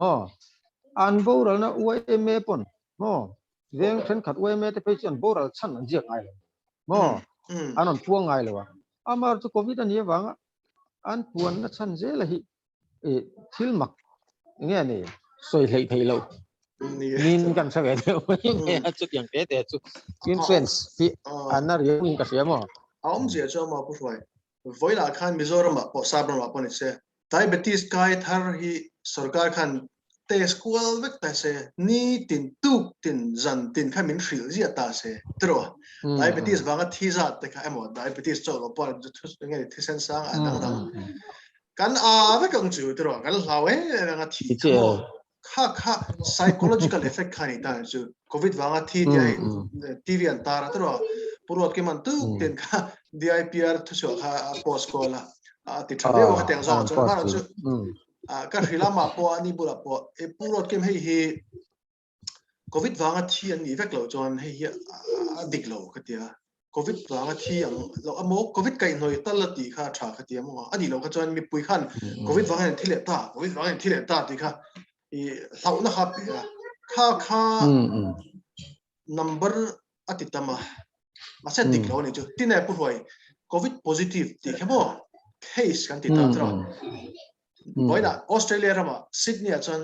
Aw, an boralna YMA pawn maw veng thenkhat YMA te phei chu an boral chhan an ziak ngai lo maw an rawn puang ngai lo a. Amar chu covid a nih avanga an puanna chhan zela hi thil mak nge ni sawi hleih theih loh min kan hre ve deuh mai nge a chutiang te te chu influence hi an a riau in ka hria maw a awm zia chu ama pu hruai vawilah khan Mizoram ah pawh Sapram ah pawh ni se diabetes kai thar hi sarkar khan test kual vek ta se ni tin tuk tin zan tin kha min hrilh ziah ta se tiraw diabetes vanga thi zat te kha emaw diabetes chawlh lo pawh nge thisen sang a dang dang Kan a vek ang chu tiraw kan hlau em em ang a thi kha maw kha kha psychological effect kha ni ta chu covid vanga thi tia TV an tar a tiraw puruat kim an tuk tin kha DIPR thuchhuah kha a post kual a a ti tha viau kha tiang zawng chuan mara chu ka hrila mah pawh ani bulah pawh e puruat kim hei hi Covid vanga thi an nih vek loh chuan hei hi a dik lo ka tia. Covid vanga thi ang lo emaw Covid kaihhnawih tal a tih kha a tha ka tia maw. A nih loh kha chuan mipui khan Covid vanga in thi leh ta, Covid vanga in thi leh ta tih kha i hlauhna kha a pe a. Kha kha number a ti tam a. Mahse dik lo a nih chu. Tin e Pu Hruai, Covid positive tih kha maw case kan ti ta chu. Vawiinah Australia ramah Sydney ah chuan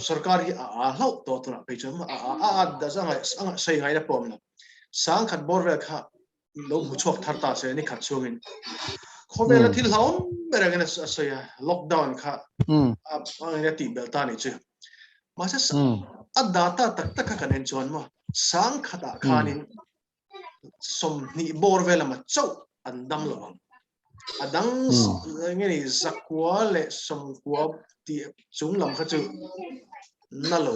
sorkar hi a a hlauh tawh tunah phei chuan a a a a a sawi ngaihna pawh a awm lo. Sangkhat bawr vel kha lo hmu chhuak thar ta se ni khat chhungin khawvela thil hlauhawm ber angin a sawi a, lockdown kha a angin a tih belh ta a nih chu. Mahse a data tak tak kha kan en chuan maw sangkhatah khanin 20 bawr vel lama chauh an dam lo ang. A dang nge ni zakua leh sawmkua tih chung lam kha chu na lo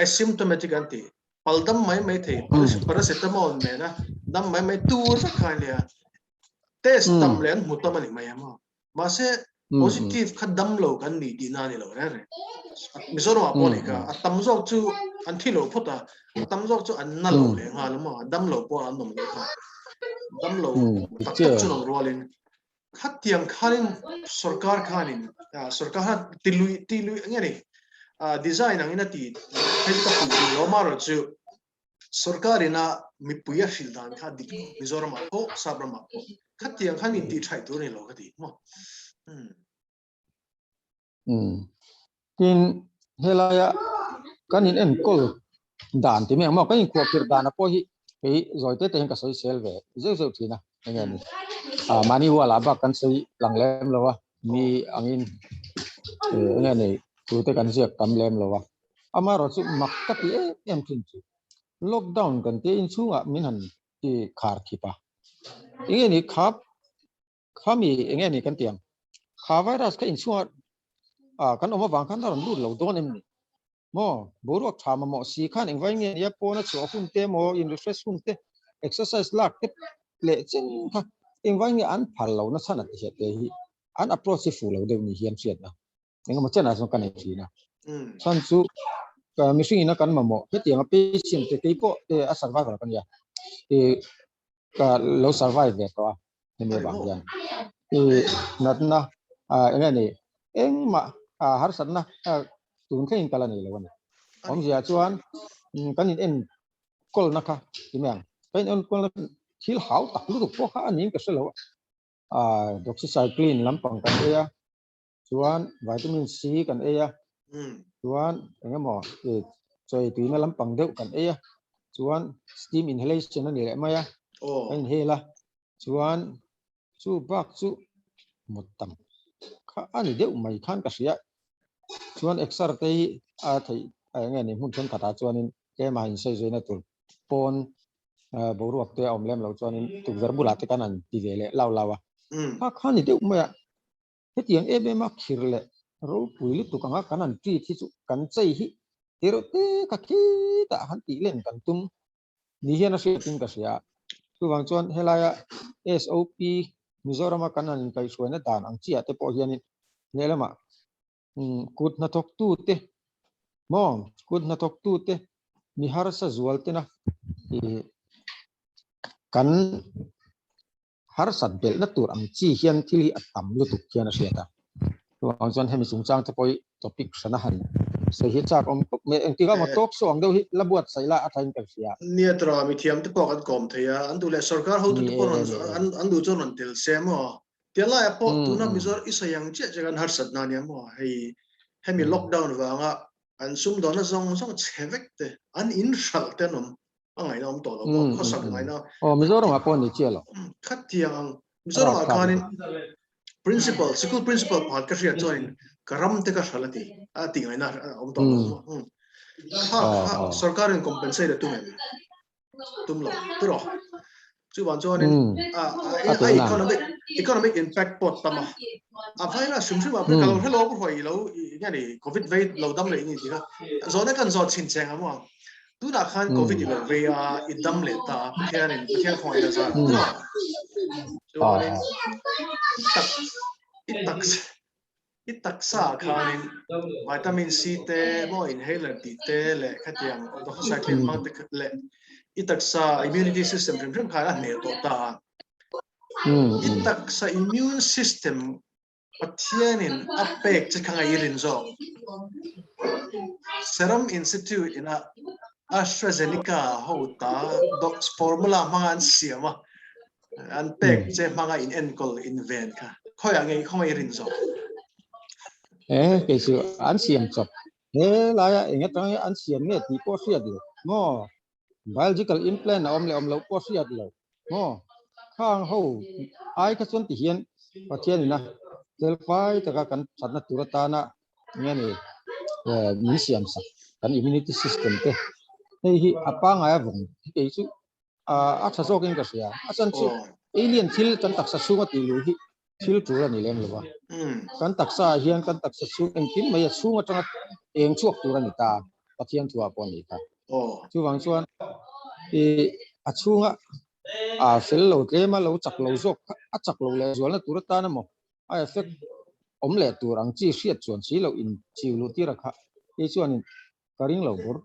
asymptomatic an ti. Pal dam mai mai thei paracetamol nena dam mai mai tur vek kha ania. Test tam leh an hmu tam a ni mai ang maw. Mahse positive kha dam lo kan ni tihna a ni lo reng reng. Mizoram ah pawh a nih kha, a tam zawk chu an thi lo phawt a, a tam zawk chu an na lo leh nghal a maw, dam lo pawh an awm loh kha. Dam lo tak tak chu an awm rualin khatiang khanin sorkar khanin sorkar khan tilui tilui eng nge ni design angin a ti phei ka fuh duh lo amaherawhchu Sorkar ina mipui a hrilh dan kha dik lo, Mizoram ah pawh, Sap ram ah pawh. Khatiang khan intih thaih tur a ni lo ka ti maw. Tin, helaia kan in enkawl dan ti mai ang maw, kan inkhuahkhirh dan a pawh hi kei zawi te te hian ka sawi sel ve zeuh zeuh thin a, enge ni. Mahni hualah bak kan sawi lang lem lo a, mi angin enge ni tute kan ziak tam lem lo a. Amaherawh chu mak ka ti em em thin chu lockdown kan tia inchhungah min han ti khar khip a, enge ni khap khami enge ni kan ti ang, kha virus kha inchhungah ah kan awm avang khan a rawn lut lo dawn em ni maw, boruak tha mamawh si khan engvai nge nia pawna chhuah hun te maw in refresh hun te exercise lak te leh chen kha engvai nge an phal lo nasa na ti hriat te hi an approach hi fuh lo deuh ni hian hriatna. Engemaw chenah chuan ka nei thin a. Chhan chu Mihring ina kan mamawh hetianga patient te keipawh te a survivor ka nia i ka lo survive ve tawh a hemi avang hian i natna eng nge ni engmah harsatna tun thlengin ka la nei lo a ni. Awmzia chuan kan in en kawlna kha ti mai ang kan in enkawlna thil hau tak lutuk pawh kha a niin ka hre lo a doxycycline lampang kan ei a. Chuan vitamin C kan ei a, chuan eng emaw chawi tuina lampang deuh kan ei a, chuan steam inhalation a ni leh mai a, kan inhale a, chuan chu bak chu mut tam kha a ni deuh mai khan ka hria. Chuan exer te hi a theih eng nge ni hmun thenkhatah chuanin tlema insawizuina tur pawn boruak te a awm lem loh chuanin tukverh bulah te kan han ti ve leh lau lau a, kha kha a ni deuh mai a. Hetiang em em a khir leh ropui lutuk anga kan han treat hi chu kan chei hi tirh te kha khitah han tih len kan tum ni hian a hriatin ka hria. Chuvang chuan helaia SOP Mizorama kan han inkaihhruaina dan ang chiah te pawh hianin lehlamah kut hnathawktute maw kut hnathawktute mi harsa zual tena ih kan harsat belhna tur ang chi hian thil hi a tam lutuk hian a hriat a. Chuvang chuan hemi chungchang te pawh hi topic hran a han sawi hi chak awm khawp mai. Engtik a maw talk show ang deuh hi la buatsaih la a thain ka hria. Nia tura mithiam te pawh kan kawm thei a, an duh leh sorkar hotu te pawh rawn an duh chuan rawn tel se maw. Tia laiah pawh tuna Mizoram i sawi ang chiah chiah khan harsatna a nia maw. Hei hemi lockdown vanga an sumdawnna zawng zawng chhe vek te an inhralh te an awm. A ngaihna awm tawh lo maw? Khawsak ngaihna. Aw, Mizoram ah pawh ni chiah lo. Khatiang ang Mizoram ah khanin principal, sikul principal pakhat ka hriat chuanin ka ram te ka hral a ti, a ti ngaihna awm tawh lo maw? Kha kha sorkarin compensate a tum em? Tum lo, ti rawh. Chuvang chuanin a economic economic impact pawh tam a. A virus hrim hrim ah pawh ka lo hre lo pawh i lo nge ni covid vei lo dam leh ni ti kha. Zawhna kan zawh chhin cheng a maw? Tunah khan covid i lo vei a, i dam leh ta a, Pathianin Pathian khawngaih a zar a. Chuanin i tak i tak I taksa ah khanin vitamin C te maw inhaler tih te leh khatiang doxycycline hmang te leh i taksa immunity system hrim hrim khan a hneh tawh ta a. I taksa immune system Pathianin a pek che kha i rin zawk. Serum Institute ina AstraZeneca ho ta dox formula hmanga an siam a. An pek che hmanga in enkawl in ven kha khawiah nge khawngaih i rin zawk? E kei chu an siam chawp he laia eng atanga an siam nge tih pawh hriat lo maw biological implant a awm leh awm loh pawh hriat lo maw khang ho ai kha chuan ti hian Pathian ina felfai taka kan thatna tur atana nge ni min siam sak kan immunity system te hei hi a pangai a vawng kei chu a tha zawkin ka hria. A chan chu alien thil kan taksa chhunga tih luh hi thil tul a ni lem lo a. Kan taksa ah hian kan taksa chhung engkim mai a chhung atanga eng chhuak tur a ni ta, Pathian thu ah pawh a ni ta. Chuvang chuan i a chhunga a fel lo tlem a lo chak lo zawk kha a chak lo leh zualna tur atan emaw a effect awm leh tur ang chi hriat chuan si loh in chiu luh tir a kha hei chuanin ka ring lo bur.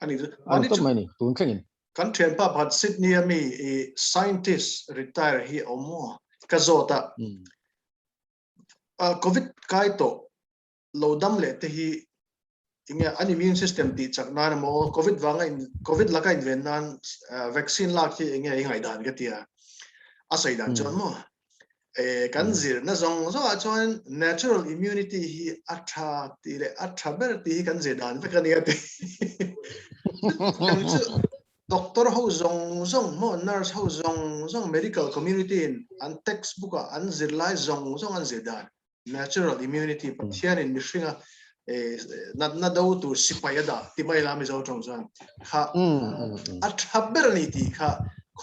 Ani chu ani tawp mai ni tun thlengin. Kan thianpa pakhat Sydney a mi i scientist retire hi a awm maw ka zawt a. Covid kai tawh lo dam leh te hi enge an immune system tih chak nan emaw covid vanga in covid laka inven nan vaccine lak hi enge i ngaihdan ka tia a sawi dan chuan maw Kan zirna zawng zawngah chuan natural immunity hi a tha tih leh a tha ber tih hi kan zir dan vek a nia tih. Kan chu doctor ho zawng zawng maw nurse ho zawng zawng medical community in an textbook ah an zirlai zawng zawng an zir dan natural immunity Pathianin mihringa natna do tur sipai a dah ti mai la Mizo tawng chuan kha a tha ber a ni tih kha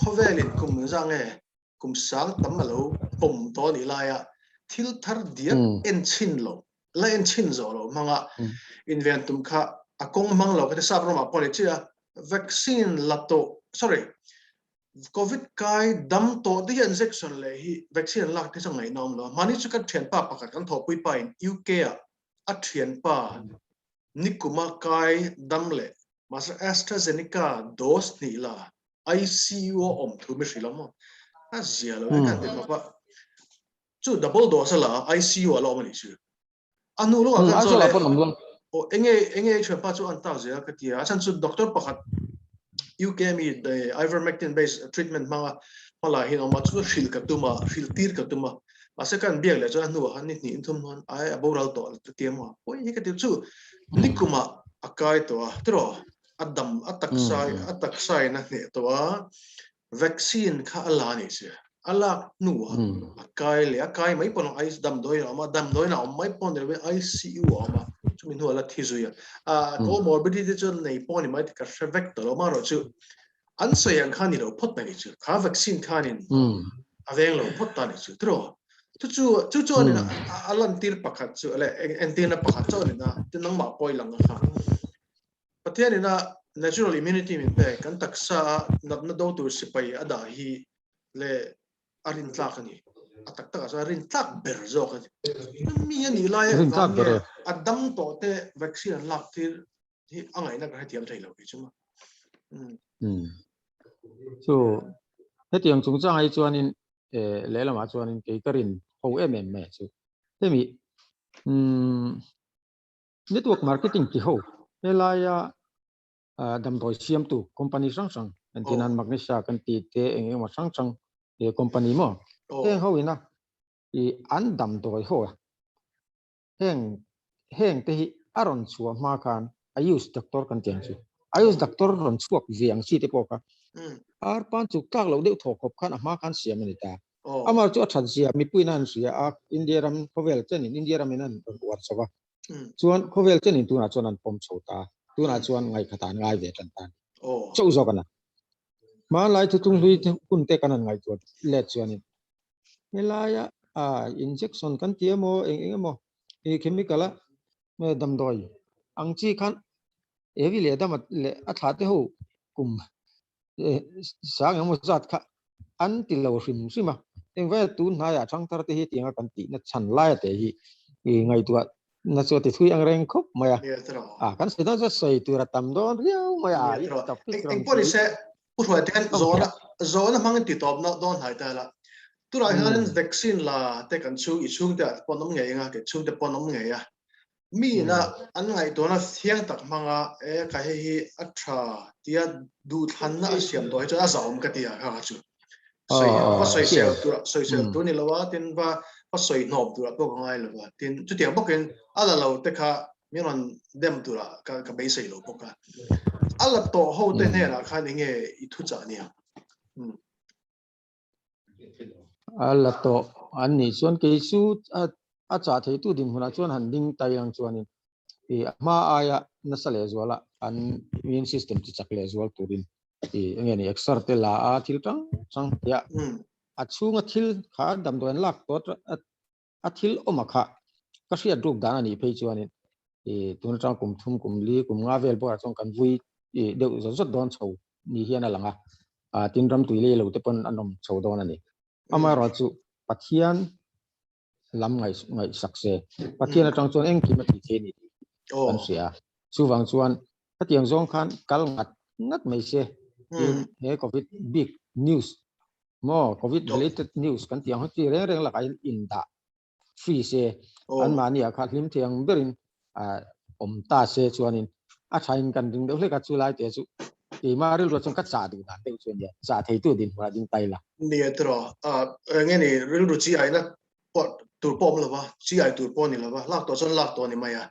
khawvelin kum za nge kum sang tam a lo pawm tawh a nih laia thil thar diak en chhin lo, la en chhin zawh lo hmanga inven tum kha a kawng hmang lo ka ti sap ramah pawh a ni chiah a, vaccine la tawh, sorry, covid kai dam tawh te hi injection leh hi vaccine an lak te chu ngaihna awm lo a, mahni chu kan thianpa pakhat kan thawhpui pa in UK ah a thianpa. Nikuma kai dam leh mahse AstraZeneca dose hnih la ICU a awm thu mi hrilh a maw? A zia lo e kan ti khawp a. Chu double dose a la a ICU a la awm a nih chu. A hnu lawkah khan chuan le aw enge enge i thianpa chu an tak zel ka ti a, a chhan chu doctor pakhat UK mi ivermectin based treatment hmanga hmala hian awm a, chu hrilh ka tum a, hrilh tir ka tum a, mahse ka an biak leh chuan a hnuah khan ni hnih in thum hnuan ai a boral tawh ka ti a maw, pawi hi ka ti chu nikumah a kai tawh a tiraw a dam a taksa a taksa in a hneh tawh a, Vaccine kha a la ni si. A lak hnuah a kai leh a kai mai pawn a damdawiin a awm a, damdawiin a awm mai pawh ni lovin ICU a awm a, chumi hnuah a la thi zui a. Ah comorbidity chu nei pawh ni mai tih ka hre vek ta lo, amaherawh chu an sawi ang kha ni lo phawt mai ni chu. Kha vaccine khanin a veng lo phawt ta ni chu tiraw? Chu chu chu chuanin a lantir pakhat chu leh entirna pakhat chuanin a tin nangmah pawh i lang a kha. Pathian ina natural immunity min pek, kan taksa a natna do tur sipai a dah hi leh a rintlak a ni. A tak takah chuan a rintlak ber zawk a ni. Mi a nih lai avang nge a dam tawh te vaccine an lak tir hi a ngaihna ka hrethiam thei lo kei chu ma. Chu hetiang chungchang ai chuanin lehlamah chuanin kei ka rin ho em em mai chu. Hemi Network marketing ti ho helaia damdawi siamtu company hrang hrang entir nan Magnesia kan tih te eng eng emaw hrang hrang company maw heng ho ina ih an damdawi ho a heng heng te hi a rawn chhuah hma khan Ayush doctor kan tih ang chu Ayush doctor rawn chhuak ve ang chi te pawh kha arpan chuk tlak loh deuh thaw khawp khan a hma khan siam a ni ta. Amah chu a that zia mipuiin a han hria a, India ram khawvel chenin India ramin an rawn uar chho va, chuan khawvel chenin tunah chuan an pawm chho ta, tunah chuan ngaihkhat an ngai ve tan ta a ni. Chauh zawk a na. Hmanlai thuthlung hlui hun te kan han ngaihtuah let chuanin helaia injection kan ti emaw eng eng emaw chemical a damdawi ang chi khan Evi leh Adama leh a thlah te ho kum sang emaw zat kha an ti lo hrim hrim a, engvai tun hnaiah thangthar te hi tianga kan tihna chhan laia te hi ngaihtuah na chu a ti thui ang reng khawp mai a, a kan sawi dawn chuan sawi tur a tam dawn riau mai a, i topic rawn Engpawh ni se Pu Hruai te hian zawhna zawhna hmangin ti tawp dawn hnai ta la, tunah hian vaccine la te kan chhung i chhungte ah te pawh an awm ngei ang a, kei chhungte pawh an awm ngei a, Mi ina an ngaihtuahna thiang tak hmanga e ka hei hi a tha tia duhthlanna a siam tawh hi chuan a zahawm ka ti a kha kha chu. Sawi va sawisel tur sawisel tur ni lo a tin va va sawi hnawm tur ah pawh ka ngai lo a tin chutiang bawkin a la lo te kha min rawn dem tur ah ka ka beisei lo bawk a. A la tawh ho te hnenah khan enge i thuchah nia? A la tawh an nih chuan kei chu a chah theitu dinhmunah chuan han ding tai ang chuanin ih a hma aia nasa lehzual a an immune system chu chak lehzual turin ih enge ni exer te la a thil hrang hrang tia a chhunga thil kha damdawi an lak tawh a thil awm a kha ka hriat ruk dan a nih phei chuanin ih tun atang kum thum kum li kum nga vel bawrah chuan kan vui ih deuh zawt zawt dawn chho ni hian a lang a ah tin ram tui lei lo te pawn an awm chho dawn a ni. Amaherawh chu Pathian lam ngaih ngaihsak se Pathian atang chuan engkim a tih thei a ni tih kan hria a. Chuvang chuan khatiang zawng khan kal ngat ngat mai se tin he covid big news maw covid related news kan tih ang hi chi reng reng lakah hian indah free se an mahni ah kha hlim thei ang berin awm ta se chuanin a thain kan ding deuh hlek a chu lai te chu keimah rilru chuan ka chah duh dan deuh chu ania chah theitu dinhmunah ding tai la. Nia tiraw enge ni rilru chi aina pawh tur pawh awm lova chi ai tur pawh ni lova lak tawh chuan lak tawh a ni mai a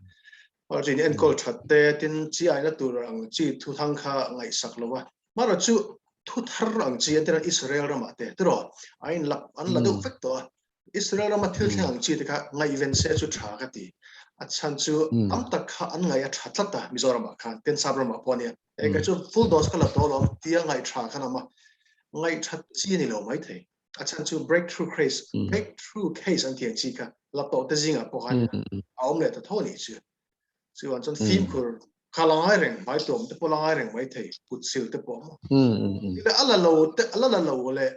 Arjun enkawl that te tin chi aina tur ang chi thu thang kha ngaihsak lova Mara chu thu thar ang chi an tira Israel ramah te tiraw a in la an la deuh vek tawh a Israel rama thil thleng ang chi te kha ngaihven se chu tha ka ti. A chhan chu tam tak kha an ngaih a tha tlat a Mizoramah khan, Tensap ramah pawh ania. E kei chu full dose ka la tawh alawm tia ngaih tha khan awm a, ngaih that chi a ni lo maithei. A chhan chu breakthrough case, breakthrough case an tih ang chi kha la tawh te zingah pawh khan a awm leh ta tho a nih chu. Chuan chuan fimkhur kha la ngai reng, hmai tuam te pawh la ngai reng maithei, kut sil te pawh maw. A la lo te, a la la lo leh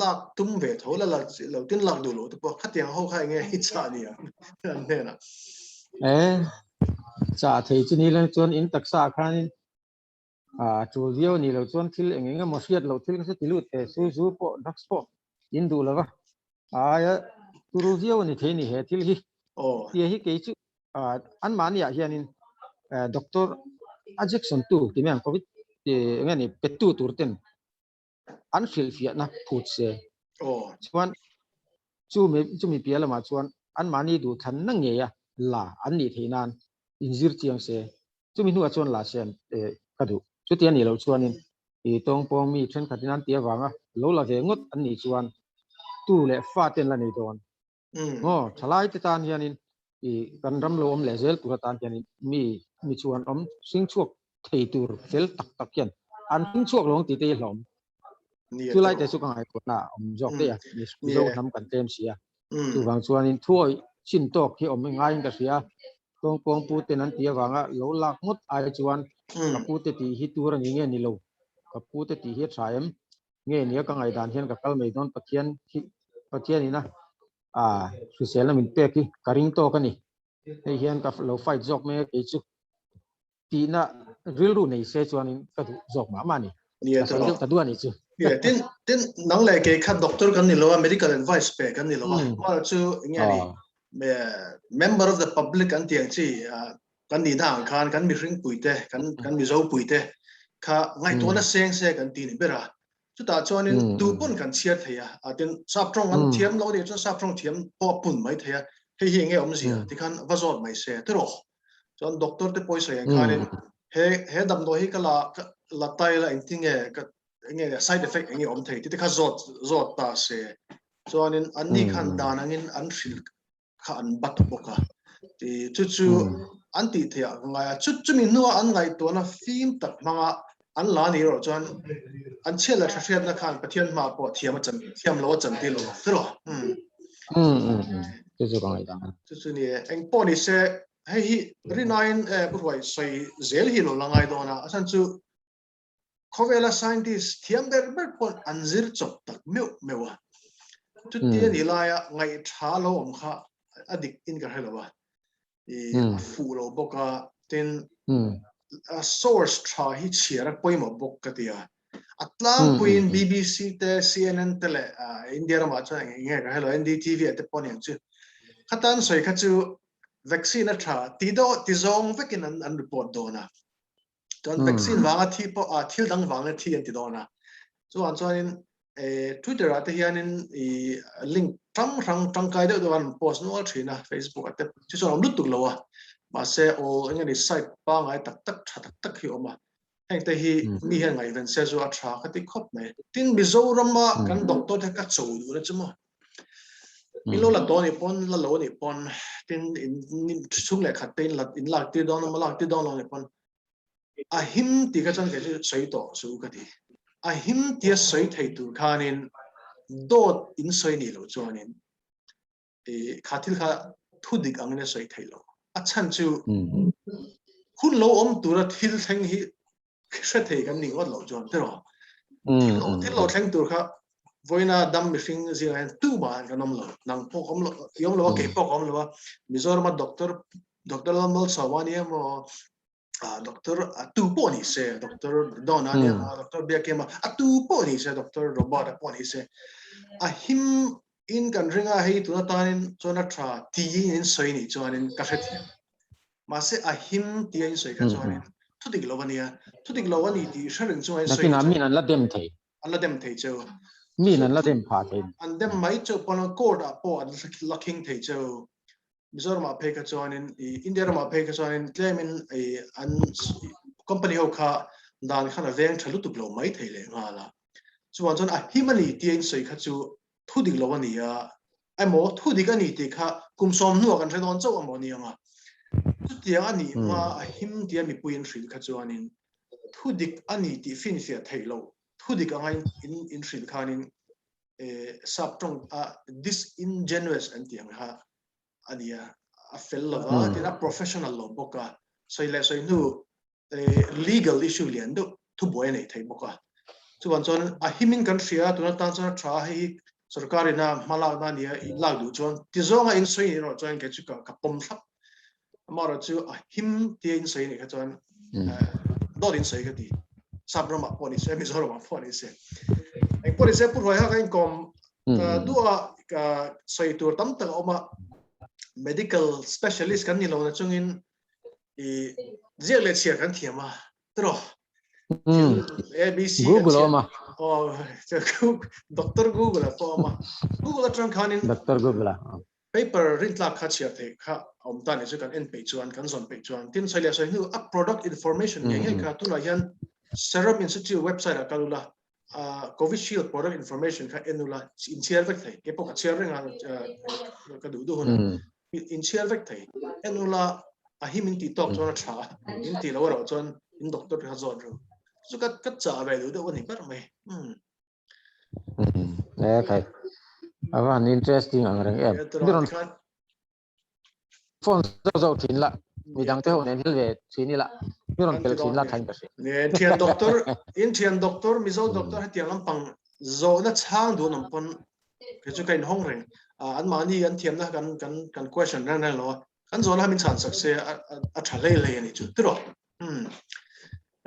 lak tum ve tho la la lo tin lak duh lo te pawh khatiang ho kha enge i chah nia an hnenah. Eh. Chah thei chu ni lang chuan in taksa ah khanin a tul viau a nih loh chuan thil eng eng emaw hriat loh thil kha chu ti lut ve su zu pawh drugs pawh in duh lova a aia turu viau a ni thei a ni he thil hi. Tia hi kei chu anmahni ah hianin doctor a jection tu ti mai ang covid eng nge ni pe tu tur ten an hrilhfiahna phut se chuan chumi chumi piah lamah chuan anmahni duhthlanna ngeia la an nih theih nan inzir chiang se chumi hnuah chuan la se an ka duh. Chuti a nih loh chuanin i tawngpawng mi thenkhatin an tih avanga lo la ve ngawt an nih chuan tu leh fa te an la nei dawn. Maw thalai te tan hianin i kan ram lo awm leh zel tur atan hianin mi mi chuan awm hring chhuak thei tur fel tak tak hian an hring chhuak lo ang tih te hi hlawm. Chulai te chu ka ngaihtuahna a awm zawk daih a, Mizo hnam kan tlem si a. Chuvang chuanin thuawih chin tawk hi awm ngaiin ka hria a, tawngpawng pu ten an tih avanga lo lak ngawt ai chuan ka pu te tih hi tur a ni nge ni lo, ka pu te tih hi a tha em? Nge nia ka ngaihdan hian ka kal mai dawn Pathian hi Pathian ina a hriselna min pek hi ka ring tawk a ni. Hei hian ka lo fight zawk mai a kei chu tihna rilru nei se chuanin ka duh zawk mah mah a ni. Ka sawi deuh ta duh a nih chu. Tin, tin nang leh kei kha doctor kan ni lo a, medical advice pe kan ni lo a. Mahla chu enge ni member of the public an tih ang chi kan nihna ang khan kan mihring puite, kan kan Mizo puite kha ngaihtuahna seng se kan ti ni ber a. Chutah chuanin tu pawn kan chhiar thei a, a tin sap tawng an thiam lo nih chuan sap tawng thiam pawh a pun mai thei a, hei hi enge awmzia tikhan va zawt mai se tiraw. Chuan doctor te pawisa ang khanin he he damdawi hi ka la la tai la engtinge ka enge side effect enge awm thei tite kha zawt zawt ta se. Chuanin anni khan dan angin an hrilh kha an bat bawk a. Ti chu chu an tih theih ah ka ngai a. Chu chumi hnua an ngaihtuahna fim tak hmanga an la ni erawh chuan an chhiat leh tha hriatna khan Pathian hmaah pawh thiam a chan thiam lo a chan tir lo ang tiraw. Chu chu ka ngaihdan a. Chu chu ni e. Eng pawh ni se hei hi rinaiin Pu Hruai sawi zel hi lo la ngai dawn a. A chhan chu Khawvela scientist thiam ber ber pawh an zir chawp tak meuh meuh a. Chutia ni laia ngaihtha lo awm kha a dik in ka hre lo a. I a fuh lo bawk a, tin a source tha hi chhiar a pawimawh bawk ka ti a. A tlangpuiin BBC te, CNN te leh India ramah chuan eng eng nge ka hre lo, NDTV ah te pawh aniang chu. Khatan sawi kha chu vaccine a tha ti dawh ti zawng vekin an report dawn a. Chuan vaccine vanga thi pawh a thil dang vanga thi an ti dawn a. Chuan chuanin Twitter ah te hianin i link hrang hrang tangkai deuh deuh an post nual thin a, Facebook ah te chu chuan awm lutuk lo a. Mahse aw eng nge ni site pangai tak tak tha tak tak hi awm a. Heng te hi mi hian ngaihven se chu a tha ka ti khawp mai. Tin Mizorama kan doctor te ka cho duh na chu maw. In lo la tawh anih pawn la lo anih pawn tin in chhung leh khat te in la in lak tir dawn emaw lak tir dawn lo anih pawn a him tih kha chuan kei chu sawi tawh suh ka ti. A him tia sawi thei tur khanin dawt in sawi nih loh chuanin i kha thil kha thu dik angin a sawi theih loh. A chhan chu hun lo awm tura thil thleng hi hre thei kan nih ngawt loh chuan tiraw thil lo thleng tur kha vawiina dam mihring zingah hian tumah kan awm lo nang pawh ka awm lo i awm lo a kei pawh ka awm lo a Mizorama doctor doctor Lalmalsawma a ni emaw doctor a tu pawh ni se doctor Dona a ni emaw doctor Biakima a tu pawh ni se doctor Robert a pawh ni se a him in kan ring a hei tuna tanin chuan a tha tiin in sawi nih chuanin ka hrethiam Mahse a him tia in sawi kha chuanin thu dik lo a nia, thu dik lo a ni tih hre reng chunga in sawi Nakinah min an la dem thei. An la dem thei cheu. Min an la dem phah thei. An dem mai cheu pawn court ah pawh an la khing thei cheu. Mizoram ah phei kha chuanin i India ramah phei kha chuanin tlemin i an company ho kha dan khan a veng tha lutuk lo mai thei leh nghal a. Chuvang chuan a him a ni tia in sawi kha chu thu dik lo a ni a, emaw thu dik a ni tih kha kum sawm hnuah kan hre dawn chauh emaw ni ang a. Chutiang a nih hma a him tia mipui in hrilh kha chuanin thu dik a ni tih finfiah theih loh, thu dik anga in hrilh khanin sap tawng a disingenuous an tih ang kha a ni a, a fel lo va, tin a professional lo bawk a, sawi leh sawi hnu legal issue lian deuh thubuai a neih theih bawk a. Chuvang chuan a himin kan hria tuna tan chuan a tha a, hei hi sorkarin a hma lakna a nia in lak duh chuan ti zawnga in sawi erawh chuan kei chu ka pawm thlap. Amaherawh chu a him tia in sawi anih kha chuan dawt in sawi ka ti. Sap ramah pawh ni se, Mizoramah pawh ni se. Eng pawh ni se Pu Hruaiha ka inkawm duha ka sawi tur tam tak a awm a. Medical specialist kan ni lo na chungin i ziak leh chhiar kan thiam a. Tiraw? ABC Google awm a. Oh, Doctor Google a pawh awm a. Google atang khanin Doctor Google a. Paper rintlak kha chhiar theih kha a awm ta ni chu kan en peih chuan, kan zawn peih chuan. Tin, sawi leh sawi hnu a product information ngei ngei kha tunah hian Serum Institute website ah kal ula, Covishield product information kha en ula, in chhiar vek thei. Keipawh ka chhiar reng a, ka duh duh hunah in chhiar vek thei. En ula, a him in tih tawk chuan a tha a, in tih loh erawh chuan in doctor te kha zawt ru. Chu ka ka chah ve duh deuh a ni ber mai. E khai. A van interesting ang reng em. Mi rawn phone zo zo thin la. Mi dang te ho nen hil ve thin ila. Mi rawn pel thin la thain ka hria. Ne thian doctor in thian doctor Mizo doctor hetiang lampang zawhna chhang duh an awm pawn kei chu ka in hawng reng. An mahni an thiamna kan kan kan question reng reng lo a. Kan zawhna min chhan sak se a tha hlei hlei a ni chu tiraw. Hmm.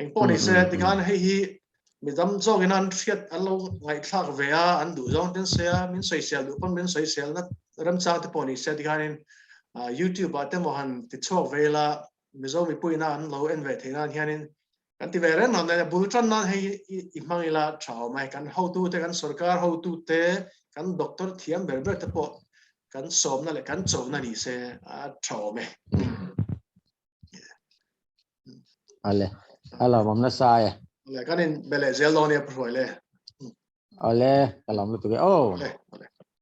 Eng pawh ni se tikhan hei hi midam zawkin an hriat an lo ngaihthlak ve a an duh zawng ten se a min sawisel duh pawn min sawisel na remchang te pawh ni se tikhanin YouTube ah te maw han ti chhuak ve ila Mizo mipuiin a an lo en ve theih nan hianin kan ti ve reng lo nen bul tan nan hei i hmang ila tha awm e kan hotu te kan sorkar hotu te kan doctor thiam ber ber te pawh kan sawmna leh kan chona ni se a tha awm e. Ale, a lawmawm nasa e. Ale, kan in be leh zel dawn nia Pu Hruai le. Ale, ka lawm lutuk e. Oh. Ale, ale.